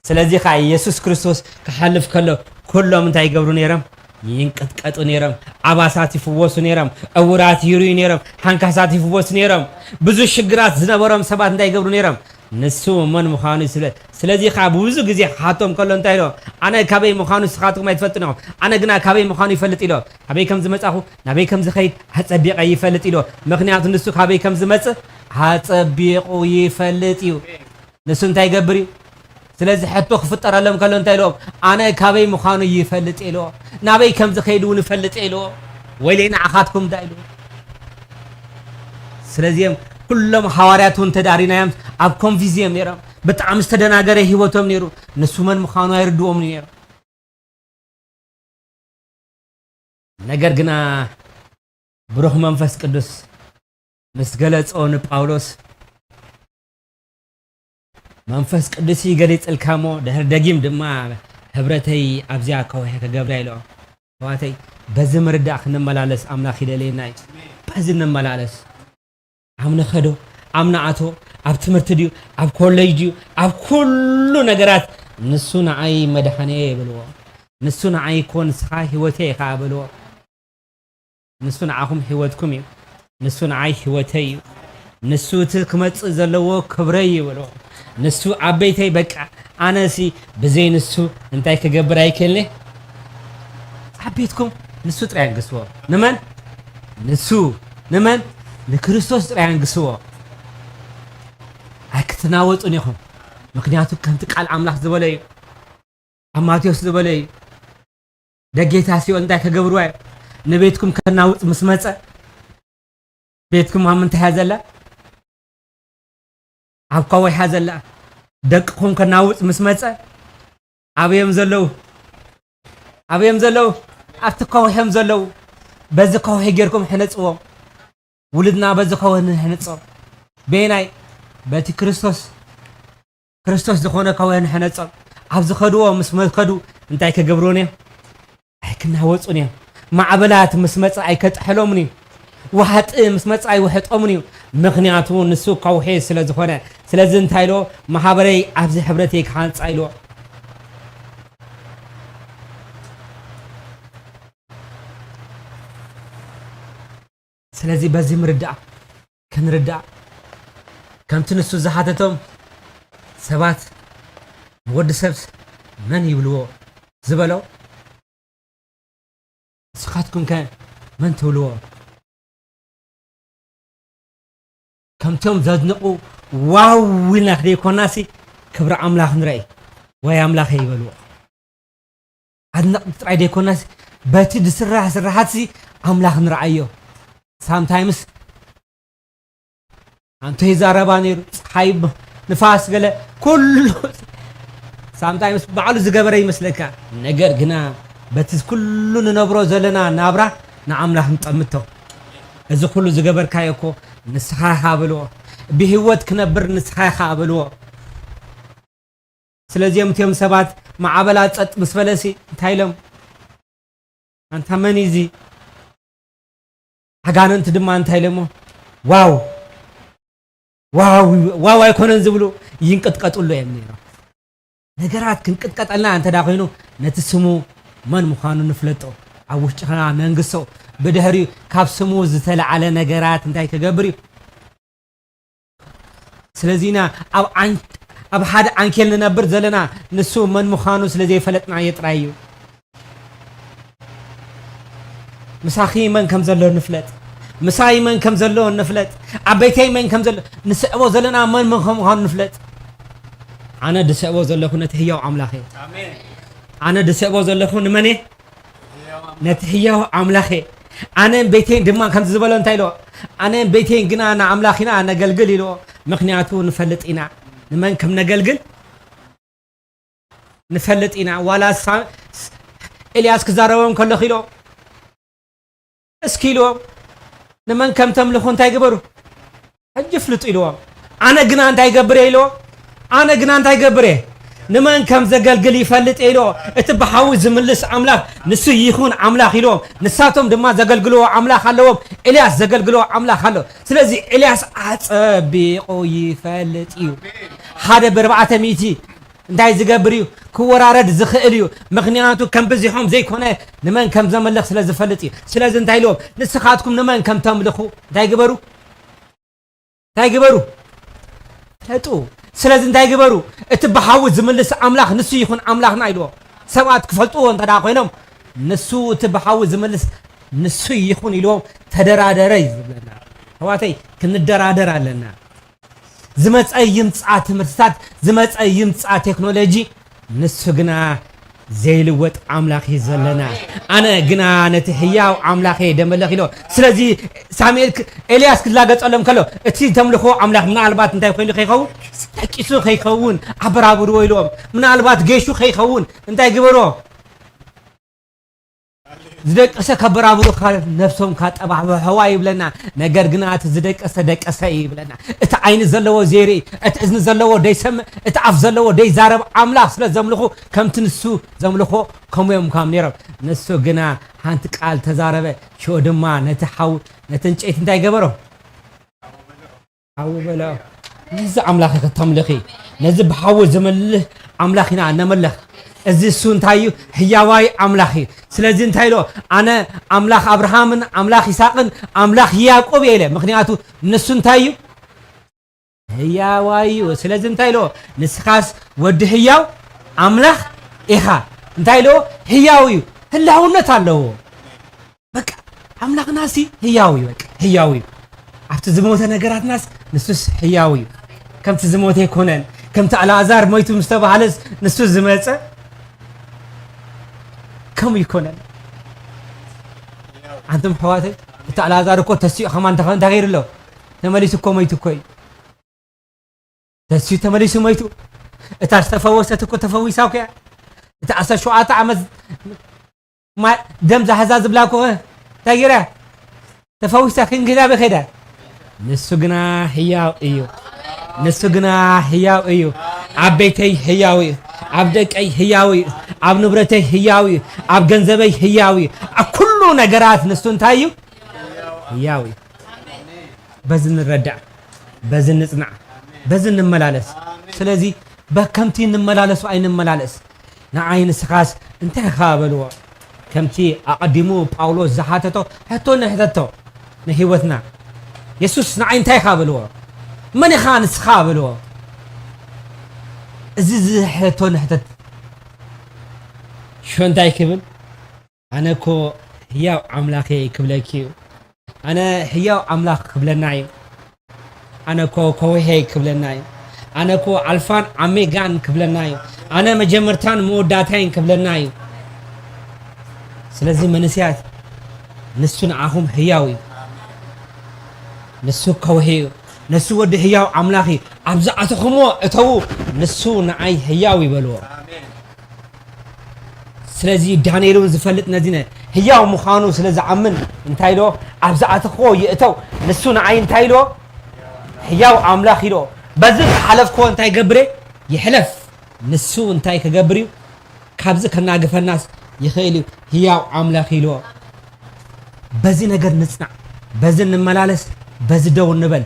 ስለዚ ኸዓ የሱስ ክርስቶስ ክሓልፍ ከሎ ኩሎም እንታይ ይገብሩ ነይሮም? ይንቀጥቀጡ ነይሮም። ዓባሳት ይፍወሱ ነይሮም። ዕውራት ይርእዩ ነይሮም። ሓንካሳት ይፍወሱ ነይሮም። ብዙ ሽግራት ዝነበሮም ሰባት እንታይ ይገብሩ ነይሮም? ንሱ መን ምዃኑ እዩ ስለ-፣ ስለዚ ኸዓ ብብዙ ግዜ ክሓቶም ከሎ እንታይ ኢሎ? "ኣነ ካበይ ምዃኑ ንስኻትኩም ኣይትፈልጡን ኢኹም፣ ኣነ ግና ካበይ ምዃኑ ይፈልጥ" ኢሎ። "ኣበይ ከም ዝመጻኹ፣ ናበይ ከም ዝኸይድ ኣጸቢቐ ይፈልጥ" ኢሎ። ምኽንያቱ ንሱ ካበይ ከም ዝመጽእ ኣጸቢቑ ይፈልጥ እዩ። ንሱ እንታይ ይገብር እዩ? ስለዚ ሕቶ ክፍጠረሎም ከሎ እንታይ ኢሎም? "ኣነ ካበይ ምዃኑ ይፈልጥ" ኢሎ። "ናበይ ከም ዝኸይድ እውን ይፈልጥ" ኢሎ። "ወይለይ ንዓኻትኩም" እንታይ ኢሎ? ስለዚኦም ኩሎም ሃዋርያት እውን ተዳሪናዮም ኣብ ኮንፊዝ እዮም ነይሮም። ብጣዕሚ ዝተደናገረ ህይወቶም ነይሩ። ንሱ መን ምዃኑ ኣይርድዎም ነይሩ። ነገር ግና ብሩኽ መንፈስ ቅዱስ ምስ ገለጾ ንጳውሎስ፣ መንፈስ ቅዱስ ይገሊጽልካ እሞ ድሕሪ ደጊም ድማ ሕብረተይ ኣብዚኣ ከውሒ ክገብራ ኢሎ። ኣሕዋተይ፣ በዚ ምርዳእ ክንመላለስ ኣምላኽ ይደልየና እዩ። በዚ ንመላለስ። ኣብ ንኸዶ፣ ኣብ ንኣቶ፣ ኣብ ትምህርቲ ድዩ፣ ኣብ ኮሌጅ ድዩ፣ ኣብ ኩሉ ነገራት ንሱ ንዓይ መድሓኒየ ይበልዎ። ንሱ ንዓይ እኮ ንስኻ ህይወተይ ኢኻ በልዎ። ንሱ ንዓኹም ህይወትኩም እዩ። ንሱ ንዓይ ህይወተይ እዩ። ንሱ እቲ ክመጽእ ዘለዎ ክብረይ እዩ በልዎ። ንሱ ኣበይተይ በቃ ኣነሲ ብዘይ ንሱ እንታይ ክገብር ኣይክእልኒ። ኣብ ቤትኩም ንሱ ጥራይ ኣንግስዎ። ንመን? ንሱ። ንመን? ንክርስቶስ ጥራይ ኣንግስዎ። ኣይክትናወጡን ኢኹም። ምኽንያቱ ከምቲ ቃል ኣምላኽ ዝበሎ እዩ። ኣብ ማቴዎስ ዝበሎ እዩ። ደጌታ ሲኦል እንታይ ከገብርዋ እዮም? ንቤትኩም ከናውጽ ምስ መጸ፣ ቤትኩም ኣብ ምንታይ እያ ዘላ? ኣብ ከውሒ እያ ዘላ። ደቅኹም ከናውጽ ምስ መጸ፣ ኣበዮም ዘለዉ? ኣበዮም ዘለዉ? ኣብቲ ከውሒ እዮም ዘለዉ። በዚ ከውሒ ጌርኩም ሕነጽዎም። ውሉድና በዚ ከውሒ ንሕንጾ። በየናይ? በቲ ክርስቶስ ክርስቶስ ዝኾነ ከውሒ ንሕነጾም። ኣብ ዝኸድዎ ምስ መኸዱ እንታይ ከገብርዎን እዮም? ኣይክናወጹን እዮም። ማዕበላት ምስ መጸ ኣይከጥሕሎምን እዩ። ዋሕጢ ምስ መጸ ኣይውሕጦምን እዩ። ምኽንያቱ ንሱ ከውሒ ስለ ዝኾነ። ስለዚ እንታይ ኢልዎ? ማሕበረይ ኣብዚ ሕብረተይ ክሃንጻ ኢልዎ። ስለዚ በዚ ምርዳእ ክንርዳእ ከምቲ ንሱ ዝሓተቶም ሰባት ንወዲ ሰብ መን ይብልዎ ዝበሎ ንስኻትኩም ከ መን ትብልዎ? ከምቶም ዘድንቑ ዋው ኢልና ዘይኮናሲ ክብሪ ኣምላኽ ንረኢ ወይ ኣምላኸ ይበልዎ። ኣድነቕቲ ጥራይ ዘይኮናሲ በቲ ዝስራሕ ስራሓትሲ ኣምላኽ ንረኣዮ። ሳምታይምስ ኣንቶ ይዛረባ ነይሩ፣ ፀሓይ፣ ንፋስ፣ ገለ ኩሉ ሳምታይምስ ባዕሉ ዝገበረ ይመስለካ። ነገር ግና በቲ ኩሉ ንነብሮ ዘለና ናብራ ንኣምላኽ ንጠምቶ። እዚ ኩሉ ዝገበርካዮ እኮ ንስኻ ኢኻ በልዎ። ብህይወት ክነብር ንስኻ ኢኻ በልዎ። ስለዚኦም እቲኦም ሰባት ማዕበላ ጸጥ ምስ በለሲ እንታይ ኢሎም? ኣንታ መን እዩ እዚ? ኣጋንንቲ ድማ እንታይ ኢሎሞ? ዋው ዋው ዋው ኣይኮነን ዝብሉ ይንቅጥቀጥሉ እዮም ነይሮም። ነገራት ክንቅጥቀጠልና እንተ ደኣ ኮይኑ ነቲ ስሙ መን ምዃኑ ንፍለጦ፣ ኣብ ውሽጥና ነንግሶ። ብድሕሪኡ ካብ ስሙ ዝተለዓለ ነገራት እንታይ ክገብር እዩ? ስለዚ ኢና ኣብ ዓን-፣ ኣብ ሓደ ዓንኬል ንነብር ዘለና፣ ንሱ መን ምዃኑ ስለ ዘይፈለጥናዮ ጥራይ እዩ። ምሳኺ መን ከም ዘሎ ንፍለጥ፣ ምሳይ መን ከም ዘሎ ንፍለጥ፣ ኣብ ቤተይ መን ከም ዘሎ፣ ንስዕቦ ዘለና መን መን ከም ምዃኑ ንፍለጥ። ኣነ ድስዕቦ ዘለኹ ነቲ ህያው ኣምላኽ እየ። ኣነ ድስዕቦ ዘለኹ ንመን እየ? ነቲ ህያው ኣምላኽ እየ። ኣነን ቤተይን ድማ ከምዚ ዝበሎ እንታይ ኢልዎ? ኣነን ቤተይን ግና ንኣምላኽ ኢና ነገልግል ኢልዎ። ምኽንያቱ ንፈልጥ ኢና ንመን ከም ነገልግል ንፈልጥ ኢና። ዋላ ሳ-፣ ኤልያስ ክዛረቦም ከሎ ኢልዎ፣ እስኪ ኢልዎም፣ ንመን ከም ተምልኹ እንታይ ግበሩ? ሕጂ ፍልጡ ኢልዎም። ኣነ ግና እንታይ ይገብር እየ ኢልዎ? ኣነ ግና እንታይ ይገብር እየ? ንመን ከም ዘገልግል ይፈልጥ እየ ኢልዎ። እቲ ብሓዊ ዝምልስ ኣምላኽ ንሱ ይኹን ኣምላኽ ኢልዎም። ንሳቶም ድማ ዘገልግልዎ ኣምላኽ ኣለዎም። ኤልያስ ዘገልግልዎ ኣምላኽ ኣሎ። ስለዚ ኤልያስ ኣጸቢቑ ይፈልጥ እዩ። ሓደ ብኣርባዕተ ሚእቲ እንታይ ዝገብር እዩ? ክወራረድ ዝኽእል እዩ። ምኽንያቱ ከም ብዚሖም ዘይኮነ ንመን ከም ዘመልኽ ስለ ዝፈልጥ እዩ። ስለዚ እንታይ ኢልዎም? ንስኻትኩም ንመን ከም ተምልኹ እንታይ ግበሩ? እንታይ ግበሩ? ፍለጡ። ስለዚ እንታይ ግበሩ? እቲ ብሓዊ ዝምልስ ኣምላኽ ንሱ ይኹን ኣምላኽና ኢልዎም። ሰባት ክፈልጥዎ እንተ ደኣ ኮይኖም ንሱ እቲ ብሓዊ ዝምልስ ንሱ ይኹን ኢልዎም ተደራደረ እዩ ዝብለና። ኣሕዋተይ ክንደራደር ኣለና። ዝመጸ ይምጻ ትምህርትታት፣ ዝመጸ ይምጻ ቴክኖሎጂ፣ ንሱ ግና ዘይልወጥ ኣምላኽ እዩ ዘለና። ኣነ ግና ነቲ ህያው ኣምላኽ እየ ደመለኽ ኢሎ። ስለዚ ሳሙኤል ክ-፣ ኤልያስ ክላገጸሎም ከሎ፣ እቲ ተምልኾ ኣምላኽ ምናልባት እንታይ ኮይኑ ከይኸውን? ደቂሱ ከይኸውን፣ ኣበራብርዎ ኢልዎም። ምናልባት ጌሹ ከይኸውን፣ እንታይ ግበሮ? ዝደቀሰ ከበራብሩኻ ነፍሶም ካጠባሕብሐዋ ይብለና። ነገር ግና እቲ ዝደቀሰ ደቀሰ እዩ ይብለና። እቲ ዓይኒ ዘለዎ ዘይርኢ፣ እቲ እዝኒ ዘለዎ ደይሰምዕ፣ እቲ ኣፍ ዘለዎ ደይዛረብ ኣምላኽ ስለ ዘምልኹ ከምቲ ንሱ ዘምልኾ ከምኡ እዮም ከም ነይሮም። ንሱ ግና ሓንቲ ቃል ተዛረበ፣ ሽዑ ድማ ነቲ ሓው፣ ነቲ ዕንጨይቲ እንታይ ገበሮ? ሓዊ በልዖ። ነዚ ኣምላኽ ኢኺ ተምልኺ፣ ነዚ ብሓዊ ዝምልህ ኣምላኽ ኢና እነምልኽ። እዚ እሱ እንታይ እዩ? ህያዋይ ኣምላኽ እዩ። ስለዚ እንታይ ኢሎ? ኣነ ኣምላኽ ኣብርሃምን ኣምላኽ ይስሓቅን ኣምላኽ ያዕቆብ እየ ኢለ። ምኽንያቱ ንሱ እንታይ እዩ? ህያዋይ እዩ። ስለዚ እንታይ ኢሎ? ንስኻስ ወዲ ህያው ኣምላኽ ኢኻ። እንታይ ኢሎ? ህያው እዩ። ህላውነት ኣለዎ። በቃ ኣምላኽናሲ ህያው እዩ። በቃ ህያው እዩ። ኣብቲ ዝሞተ ነገራትናስ ንሱስ ህያው እዩ። ከምቲ ዝሞተ ኣይኮነን። ከምቲ ኣልኣዛር ሞይቱ ምስ ተባህለስ ንሱ ዝመጸ ከምኡ ኣይኮነን። ኣንቱም ኣሕዋተይ፣ እቲ ኣልኣዛር እኮ ተሲኡ ከማን እንተ-፣ እንታይ ገይሩ ኣሎ? ተመሊሱ እኮ ሞይቱ እኮ እዩ። ተሲኡ ተመሊሱ ሞይቱ። እታ ዝተፈወሰት እኮ ተፈዊሳ እኮ እያ። እታ ዓሰርተ ሸውዓተ ዓመት ማ-፣ ደም ዝሓዛ ዝብላ እኮ እንታይ ገይራ? ተፈዊሳ ክንግዳ በኸዳ። ንሱ ግና ህያው እዩ። ንሱ ግና ህያው እዩ። ኣብ ቤተይ ህያው እዩ፣ ኣብ ደቀይ ህያው እዩ፣ ኣብ ንብረተይ ህያው እዩ፣ ኣብ ገንዘበይ ህያው እዩ፣ ኣብ ኩሉ ነገራት ንሱ እንታይ እዩ? ህያው እዩ። በዚ ንረዳእ፣ በዚ ንጽናዕ፣ በዚ ንመላለስ። ስለዚ በከምቲ ንመላለሱ ኣይንመላለስ። ንዓይ ንስኻስ እንታይ ኢኻ በልዎ። ከምቲ ኣቐዲሙ ጳውሎስ ዝሓተቶ ሕቶ ንሕተቶ ንህይወትና። የሱስ ንዓይ እንታይ ኢኻ በልዎ። መን ኢኻ ንስኻ በልዎ። እዚ ዝሕቶ ንሕተት። ሽዑ እንታይ ክብል? ኣነ እኮ ህያው ኣምላኽ እየ ክብለኪ እዩ። ኣነ ህያው ኣምላኽ ክብለና እዩ። ኣነ እኮ ከውሄ ክብለና እዩ። ኣነ እኮ ኣልፋን ኣሜጋን ክብለና እዩ። ኣነ መጀመርታን መወዳእታይን ክብለና እዩ። ስለዚ መንእሰያት፣ ንሱ ንዓኹም ህያው እዩ። ንሱ ከውሄ እዩ። ንሱ ወዲ ህያው ኣምላኽ እዩ። ኣብ ዝኣተኹምዎ እተዉ፣ ንሱ ንዓይ ህያው ይበልዎ። ስለዚ ዳንኤል እውን ዝፈልጥ ነዚ ነ-፣ ህያው ምዃኑ ስለ ዝኣምን እንታይ ኢልዎ? ኣብ ዝኣተኽዎ ይእተው፣ ንሱ ንዓይ እንታይ ኢልዎ? ህያው ኣምላኽ ኢልዎ። በዚ ዝሓለፍክዎ እንታይ ገብር እየ? ይሕለፍ። ንሱ እንታይ ክገብር እዩ? ካብዚ ከናግፈናስ ይኽእል እዩ። ህያው ኣምላኽ ኢልዎ። በዚ ነገር ንጽናዕ፣ በዚ ንመላለስ፣ በዚ ደው ንበል።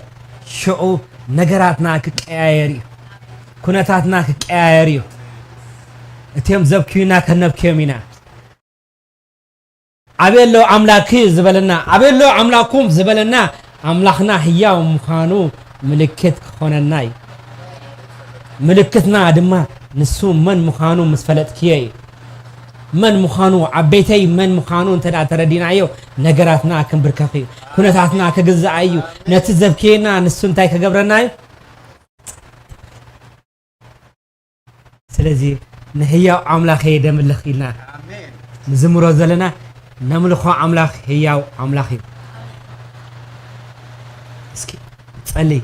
ሽዑ ነገራትና ክቀያየር እዩ። ኩነታትና ክቀያየር እዩ። እቲኦም ዘብክዩና ከነብክዮም ኢና። ኣበይ ኣሎ ኣምላክ ዝበለና፣ ኣበይ ኣሎ ኣምላኩም ዝበለና፣ ኣምላኽና ህያው ምዃኑ ምልክት ክኾነና እዩ። ምልክትና ድማ ንሱ መን ምዃኑ ምስ ፈለጥክዮ እዩ። መን ምዃኑ፣ ኣብ ቤተይ መን ምዃኑ እንተ ደኣ ተረዲናዮ፣ ነገራትና ክንብርከኽ እዩ። ኩነታትና ክግዛእ እዩ። ነቲ ዘብክየና ንሱ እንታይ ክገብረና እዩ? ስለዚ ንህያው ኣምላኽ እየ ደምልኽ ኢልና ንዝምሮ ዘለና፣ ነምልኾ ኣምላኽ ህያው ኣምላኽ እዩ። እስኪ ጸልይ።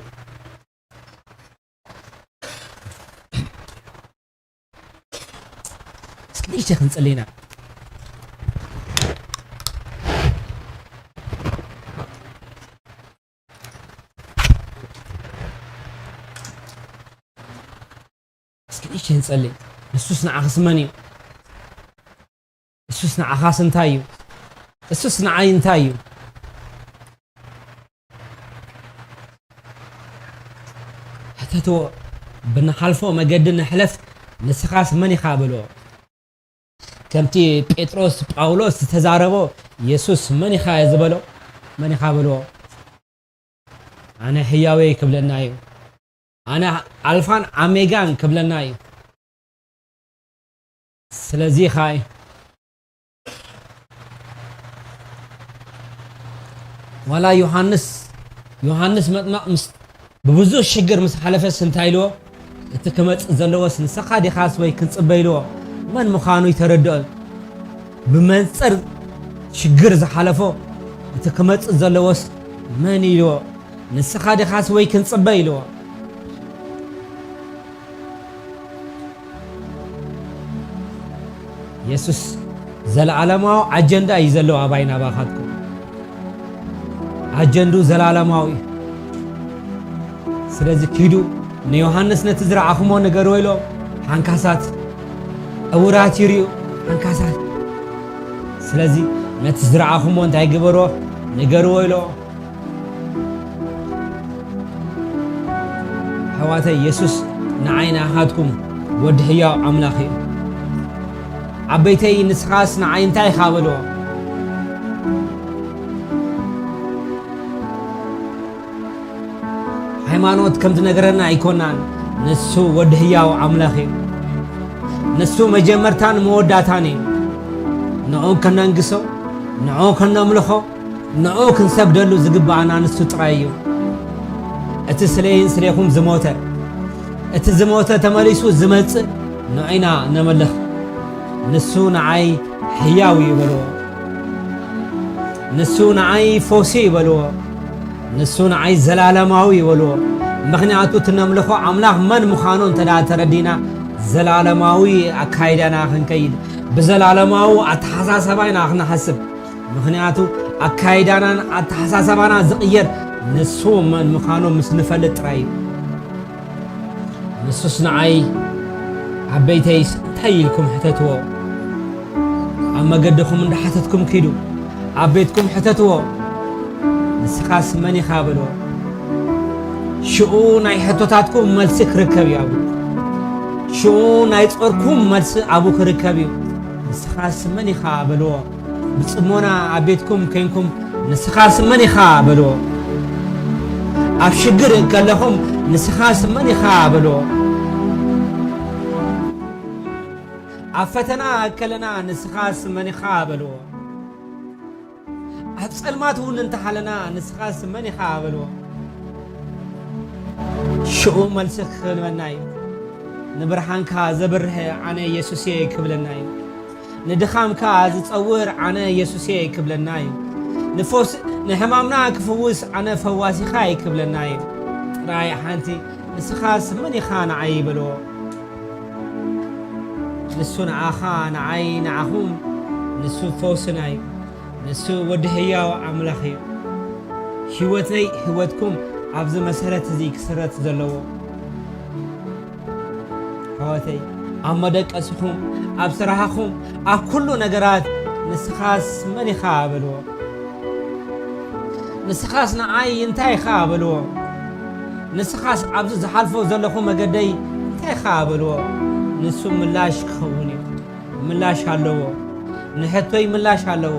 እስኪ ንእሽተይ ክንጽልይ ኢና። እስኪ ንእሽተይ ንጸልይ። ንሱስ ንዓኽስ መን እዩ? እሱስ ንዓኻስ እንታይ እዩ? እሱስ ንዓይ እንታይ እዩ? ሕተትዎ። ብንሓልፎ መገዲ ንሕለፍ፣ ንስኻስ መን ኢኻ በልዎ። ከምቲ ጴጥሮስ ጳውሎስ ዝተዛረቦ፣ የሱስ መን ኢኻ ዝበሎ? መን ኢኻ በልዎ። ኣነ ህያወይ ክብለና እዩ። ኣነ ኣልፋን ኣሜጋን ክብለና እዩ። ስለዚ ኸኣ እዩ። ዋላ ዮሃንስ፣ ዮሃንስ መጥመቕ ምስ፣ ብብዙሕ ሽግር ምስ ሓለፈስ እንታይ ኢልዎ? እቲ ክመጽእ ዘለዎስ ንስኻ ዲኻስ ወይ ክንጽበ ኢልዎ? መን ምዃኑ ይተረድኦ። ብመንጽር ሽግር ዝሓለፎ እቲ ክመጽእ ዘለዎስ መን ኢልዎ? ንስኻ ዲኻስ ወይ ክንጽበ ኢልዎ? የሱስ ዘለዓለማዊ ኣጀንዳ እዩ ዘለዎ ኣባይ ናባኻትኩም። ኣጀንዱ ዘላለማዊ እዩ። ስለዚ ኪዱ ንዮሃንስ ነቲ ዝረኣኹሞ ንገርዎ ኢሎ። ሓንካሳት ዕውራት ይርእዩ፣ ሓንካሳት። ስለዚ ነቲ ዝረኣኹሞ እንታይ ግበርዎ? ንገርዎ ኢሎ። ኣሕዋተይ፣ የሱስ ንዓይ ንኣኻትኩም ወዲ ህያው ኣምላኽ እዩ። ዓበይተይ፣ ንስኻስ ንዓይ እንታይ ኢኻ በልዎ። ሃይማኖት ከም ትነግረና ኣይኮናን። ንሱ ወዲ ህያው ኣምላኽ እዩ። ንሱ መጀመርታን መወዳእታን እዩ። ንዑ ከነንግሶ፣ ንዑ ከነምልኾ፣ ንዑ ክንሰግደሉ ዝግብኣና ንሱ ጥራይ እዩ። እቲ ስለይን ስሌኹም ዝሞተ፣ እቲ ዝሞተ ተመሊሱ ዝመጽእ ንዑ ኢና ነምልኽ። ንሱ ንዓይ ህያው እዩ በልዎ። ንሱ ንዓይ ፈውሲ እዩ በልዎ። ንሱ ንዓይ ዘላለማዊ እዩ በልዎ። ምኽንያቱ እቲ ነምልኾ ኣምላኽ መን ምዃኑ እንተ ደኣ ተረዲና፣ ዘላለማዊ ኣካይዳና ክንከይድ፣ ብዘላለማዊ ኣተሓሳሰባ ኢና ክንሓስብ። ምኽንያቱ ኣካይዳናን ኣተሓሳሰባና ዝቕየር ንሱ መን ምዃኑ ምስ ንፈልጥ ጥራይ እዩ። ንሱስ ንዓይ፣ "ዓበይተይስ እንታይ ኢልኩም ሕተትዎ? ኣብ መገድኹም እንዳሓተትኩም ኪዱ፣ ኣብ ቤትኩም ሕተትዎ። ንስኻስ መን ኢኻ?" በልዎ። ሽኡ ናይ ሕቶታትኩም መልሲ ክርከብ እዩ ኣብኡ። ሽኡ ናይ ጾርኩም መልሲ ኣብኡ ክርከብ እዩ። "ንስኻስ መን ኢኻ?" በልዎ። ብጽሞና ኣብ ቤትኩም ኬንኩም፣ "ንስኻስ መን ኢኻ?" በልዎ። ኣብ ሽግር ከለኹም፣ "ንስኻስ መን ኢኻ?" በልዎ። ኣብ ፈተና ከለና፣ "ንስኻስ መን ኢኻ?" በልዎ። ኣብ ጸልማት እውን እንተሃለና፣ "ንስኻስ መን ኢኻ?" በልዎ። ሽኡ መልሲ ክህበና እዩ። ንብርሃንካ ዘብርህ ኣነ የሱስ እየ ክብለና እዩ። ንድኻምካ ዝጸውር ኣነ የሱስ እየ ክብለና እዩ። ንፈውስ-፣ ንሕማምና ክፍውስ ኣነ ፈዋሲኻ እየ ክብለና እዩ። ጥራይ ሓንቲ፣ "ንስኻስ መን ኢኻ ንዓይ?" በልዎ። ንሱ ንዓኻ፣ ንዓይ፣ ንዓኹም፣ ንሱ ፈውስና እዩ። ንሱ ወዲ ህያው ኣምላኽ እዩ። ህይወተይ፣ ህይወትኩም ኣብዚ መሰረት እዚ ክስረት ዘለዎ። ኣሕዋተይ፣ ኣብ መደቀስኹም፣ ኣብ ስራሕኹም፣ ኣብ ኩሉ ነገራት፣ "ንስኻስ መን ኢኻ?" በልዎ። "ንስኻስ ንዓይ እንታይ ኢኻ?" በልዎ። "ንስኻስ ኣብዚ ዝሓልፎ ዘለኹ መገደይ እንታይ ኢኻ?" በልዎ። ንሱ ምላሽ ክኸውን እዩ። ምላሽ ኣለዎ። ንሕቶይ ምላሽ ኣለዎ።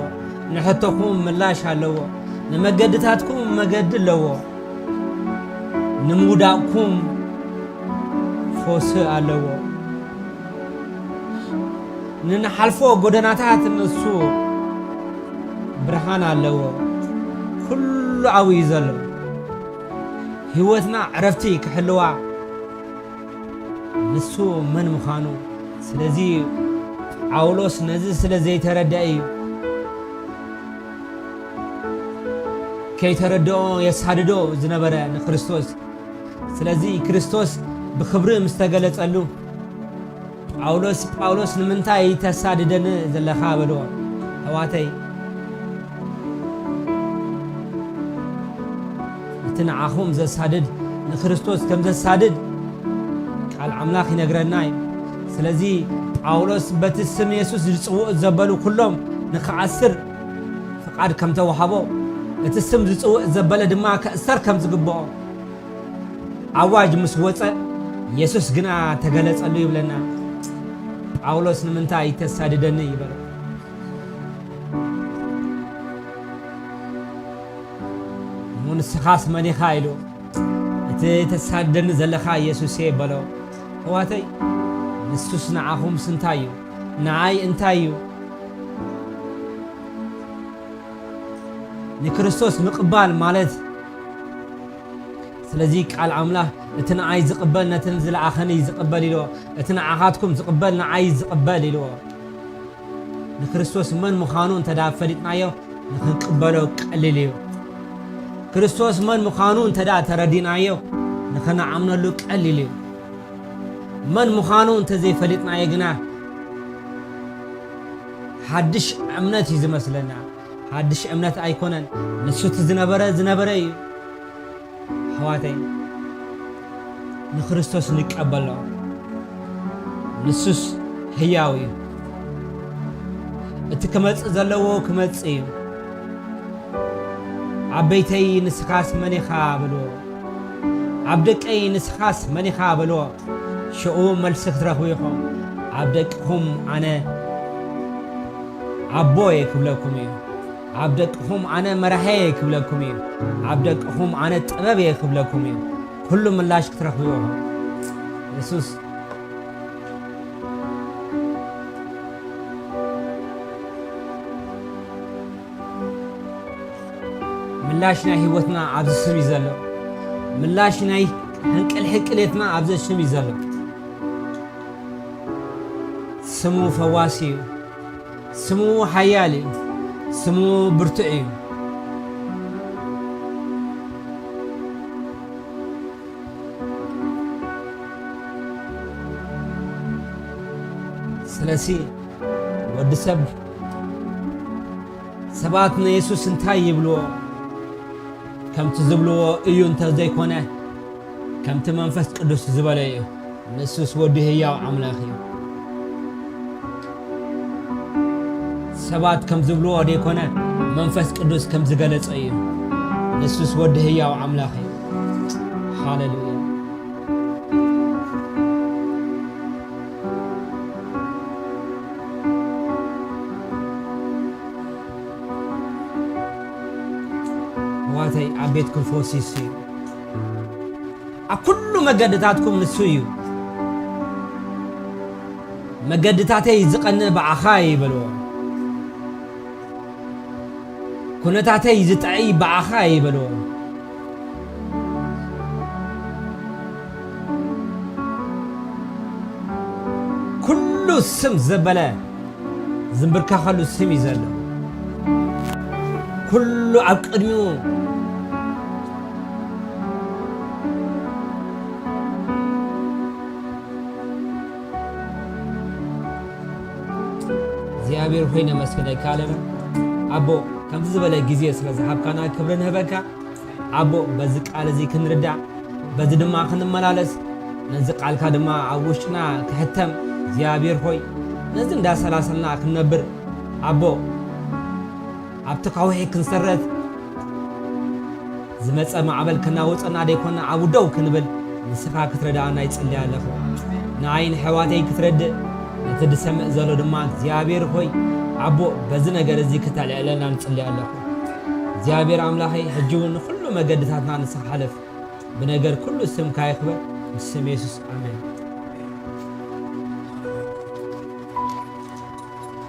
ንሕቶኹም ምላሽ ኣለዎ። ንመገድታትኩም መገዲ ኣለዎ። ንምውዳቕኩም ፈውሲ ኣለዎ። ንንሓልፎ ጎደናታት ንሱ ብርሃን ኣለዎ። ኩሉ ኣብኡ እዩ ዘሎ። ህይወትና ዕረፍቲ ክሕልዋ ንሱ መን ምዃኑ። ስለዚ ጳውሎስ ነዚ ስለ ዘይተረድአ እዩ ከይተረድኦ የሳድዶ ዝነበረ ንክርስቶስ። ስለዚ ክርስቶስ ብኽብሪ ምስ ተገለጸሉ፣ ጳውሎስ፣ "ጳውሎስ፣ ንምንታይ ተሳድደኒ ዘለኻ?" በልዎ። ኣሕዋተይ፣ እቲ ንዓኹም ዘሳድድ ንክርስቶስ ከም ዘሳድድ ቃል ኣምላኽ ይነግረና እዩ። ስለዚ ጳውሎስ በቲ ስም የሱስ ዝጽውዑ ዘበሉ ኩሎም ንኽኣስር ፍቓድ ከም ተዋህቦ፣ እቲ ስም ዝጽውዕ ዘበለ ድማ ከእሰር ከም ዝግብኦ ኣዋጅ ምስ ወጸ፣ የሱስ ግና ተገለጸሉ ይብለና። ጳውሎስ፣ "ንምንታይ ተሳድደኒ?" ይበሎ። "እሞ ንስኻስ መን ኢኻ?" ኢሉ፣ "እቲ ተሳድደኒ ዘለኻ የሱስ እየ" በሎ። ኣሕዋተይ፣ ንሱስ ንዓኹምስ እንታይ እዩ? ንዓይ እንታይ እዩ? ንክርስቶስ ምቕባል ማለት፣ ስለዚ ቃል ኣምላኽ፣ "እቲ ንዓይ ዝቕበል ነቲ ዝለኣኸኒ ዝቕበል" ኢልዎ። "እቲ ንዓኻትኩም ዝቕበል ንዓይ ዝቕበል" ኢልዎ። ንክርስቶስ መን ምዃኑ እንተ ደኣ ፈሊጥናዮ፣ ንኽንቅበሎ ቀሊል እዩ። ክርስቶስ መን ምዃኑ እንተ ደኣ ተረዲእናዮ፣ ንኽንኣምነሉ ቀሊል እዩ። መን ምዃኑ እንተ ዘይፈሊጥናዮ ግና፣ ሓድሽ እምነት እዩ ዝመስለና። ሓድሽ እምነት ኣይኮነን። ንሱ እቲ ዝነበረ፣ ዝነበረ እዩ። ኣሕዋተይ፣ ንክርስቶስ ንቀበሎ። ንሱስ ህያው እዩ። እቲ ክመጽእ ዘለዎ ክመጽእ እዩ። "ዓበይተይ፣ ንስኻስ መን ኢኻ?" በልዎ። "ኣብ ደቀይ፣ ንስኻስ መን ኢኻ?" በልዎ። ሽኡ መልሲ ክትረኽቡ ኢኹም። "ኣብ ደቅኹም ኣነ ኣቦ እየ" ክብለኩም እዩ። "ኣብ ደቅኹም ኣነ መራሒ እየ" ክብለኩም እዩ። "ኣብ ደቅኹም ኣነ ጥበብ እየ" ክብለኩም እዩ። ኩሉ ምላሽ ክትረኽቡ ኢኹም። የሱስ ምላሽ ናይ ህይወትና ኣብዚ ስም እዩ ዘሎ። ምላሽ ናይ ሕንቅል ሕንቅሌትና ኣብዚ ስም እዩ ዘሎ። ስሙ ፈዋሲ እዩ። ስሙ ሓያል እዩ። ስሙ ብርቱዕ እዩ። ስለዚ ወዲ ሰብ፣ ሰባት ንየሱስ እንታይ ይብልዎ? ከምቲ ዝብልዎ እዩ እንተ ዘይኮነ፣ ከምቲ መንፈስ ቅዱስ ዝበሎ እዩ። ንሱስ ወዲ ህያው ኣምላኽ እዩ። ሰባት ከም ዝብልዎ ደይኮነ፣ መንፈስ ቅዱስ ከም ዝገለጾ እዩ። ንሱስ ወዲ ህያው ኣምላኽ እዩ። ሃሌሉያ። ኣሕዋተይ፣ ኣብ ቤትኩም ፈውሲ እሱ እዩ። ኣብ ኩሉ መገድታትኩም ንሱ እዩ። "መገድታተይ ዝቐንእ ብኣኻ እዩ" በልዎ። "ኩነታተይ ዝጥዕይ ብኣኻ እዩ" በልዎ። ኩሉ ስም ዘበለ ዝንብርከኸሉ ስም እዩ ዘሎ። ኩሉ ኣብ ቅድሚኡ። እግዚኣብሔር ሆይ ነመስግነካ ኣለና። ኣቦ፣ ከምዚ ዝበለ ግዜ ስለ ዝሃብካና ክብሪ ንህበካ። ኣቦ፣ በዚ ቃል እዚ ክንርዳእ፣ በዚ ድማ ክንመላለስ፣ ነዚ ቃልካ ድማ ኣብ ውሽጥና ክሕተም፣ እግዚኣብሔር ሆይ፣ ነዚ እንዳሰላሰልና ክንነብር፣ ኣቦ፣ ኣብቲ ከውሒ ክንሰረት፣ ዝመጸ ማዕበል ከናውጸና ደይኮነ ኣብኡ ደው ክንብል ንስኻ ክትረዳኣና ይጽሊ ኣለኹ። ንኣይ ንሕዋተይ ክትረድእ፣ ነቲ ዝሰምዕ ዘሎ ድማ እግዚኣብሔር ሆይ ኣቦ በዚ ነገር እዚ ክተልዕለና ንጽሊ ኣለኹ። እግዚኣብሔር ኣምላኸይ ሕጂ እውን ንኹሉ መገድታትና ንስኻ ሓለፍ። ብነገር ኩሉ ስምካ ይኽበር። ብስም የሱስ ኣሜን።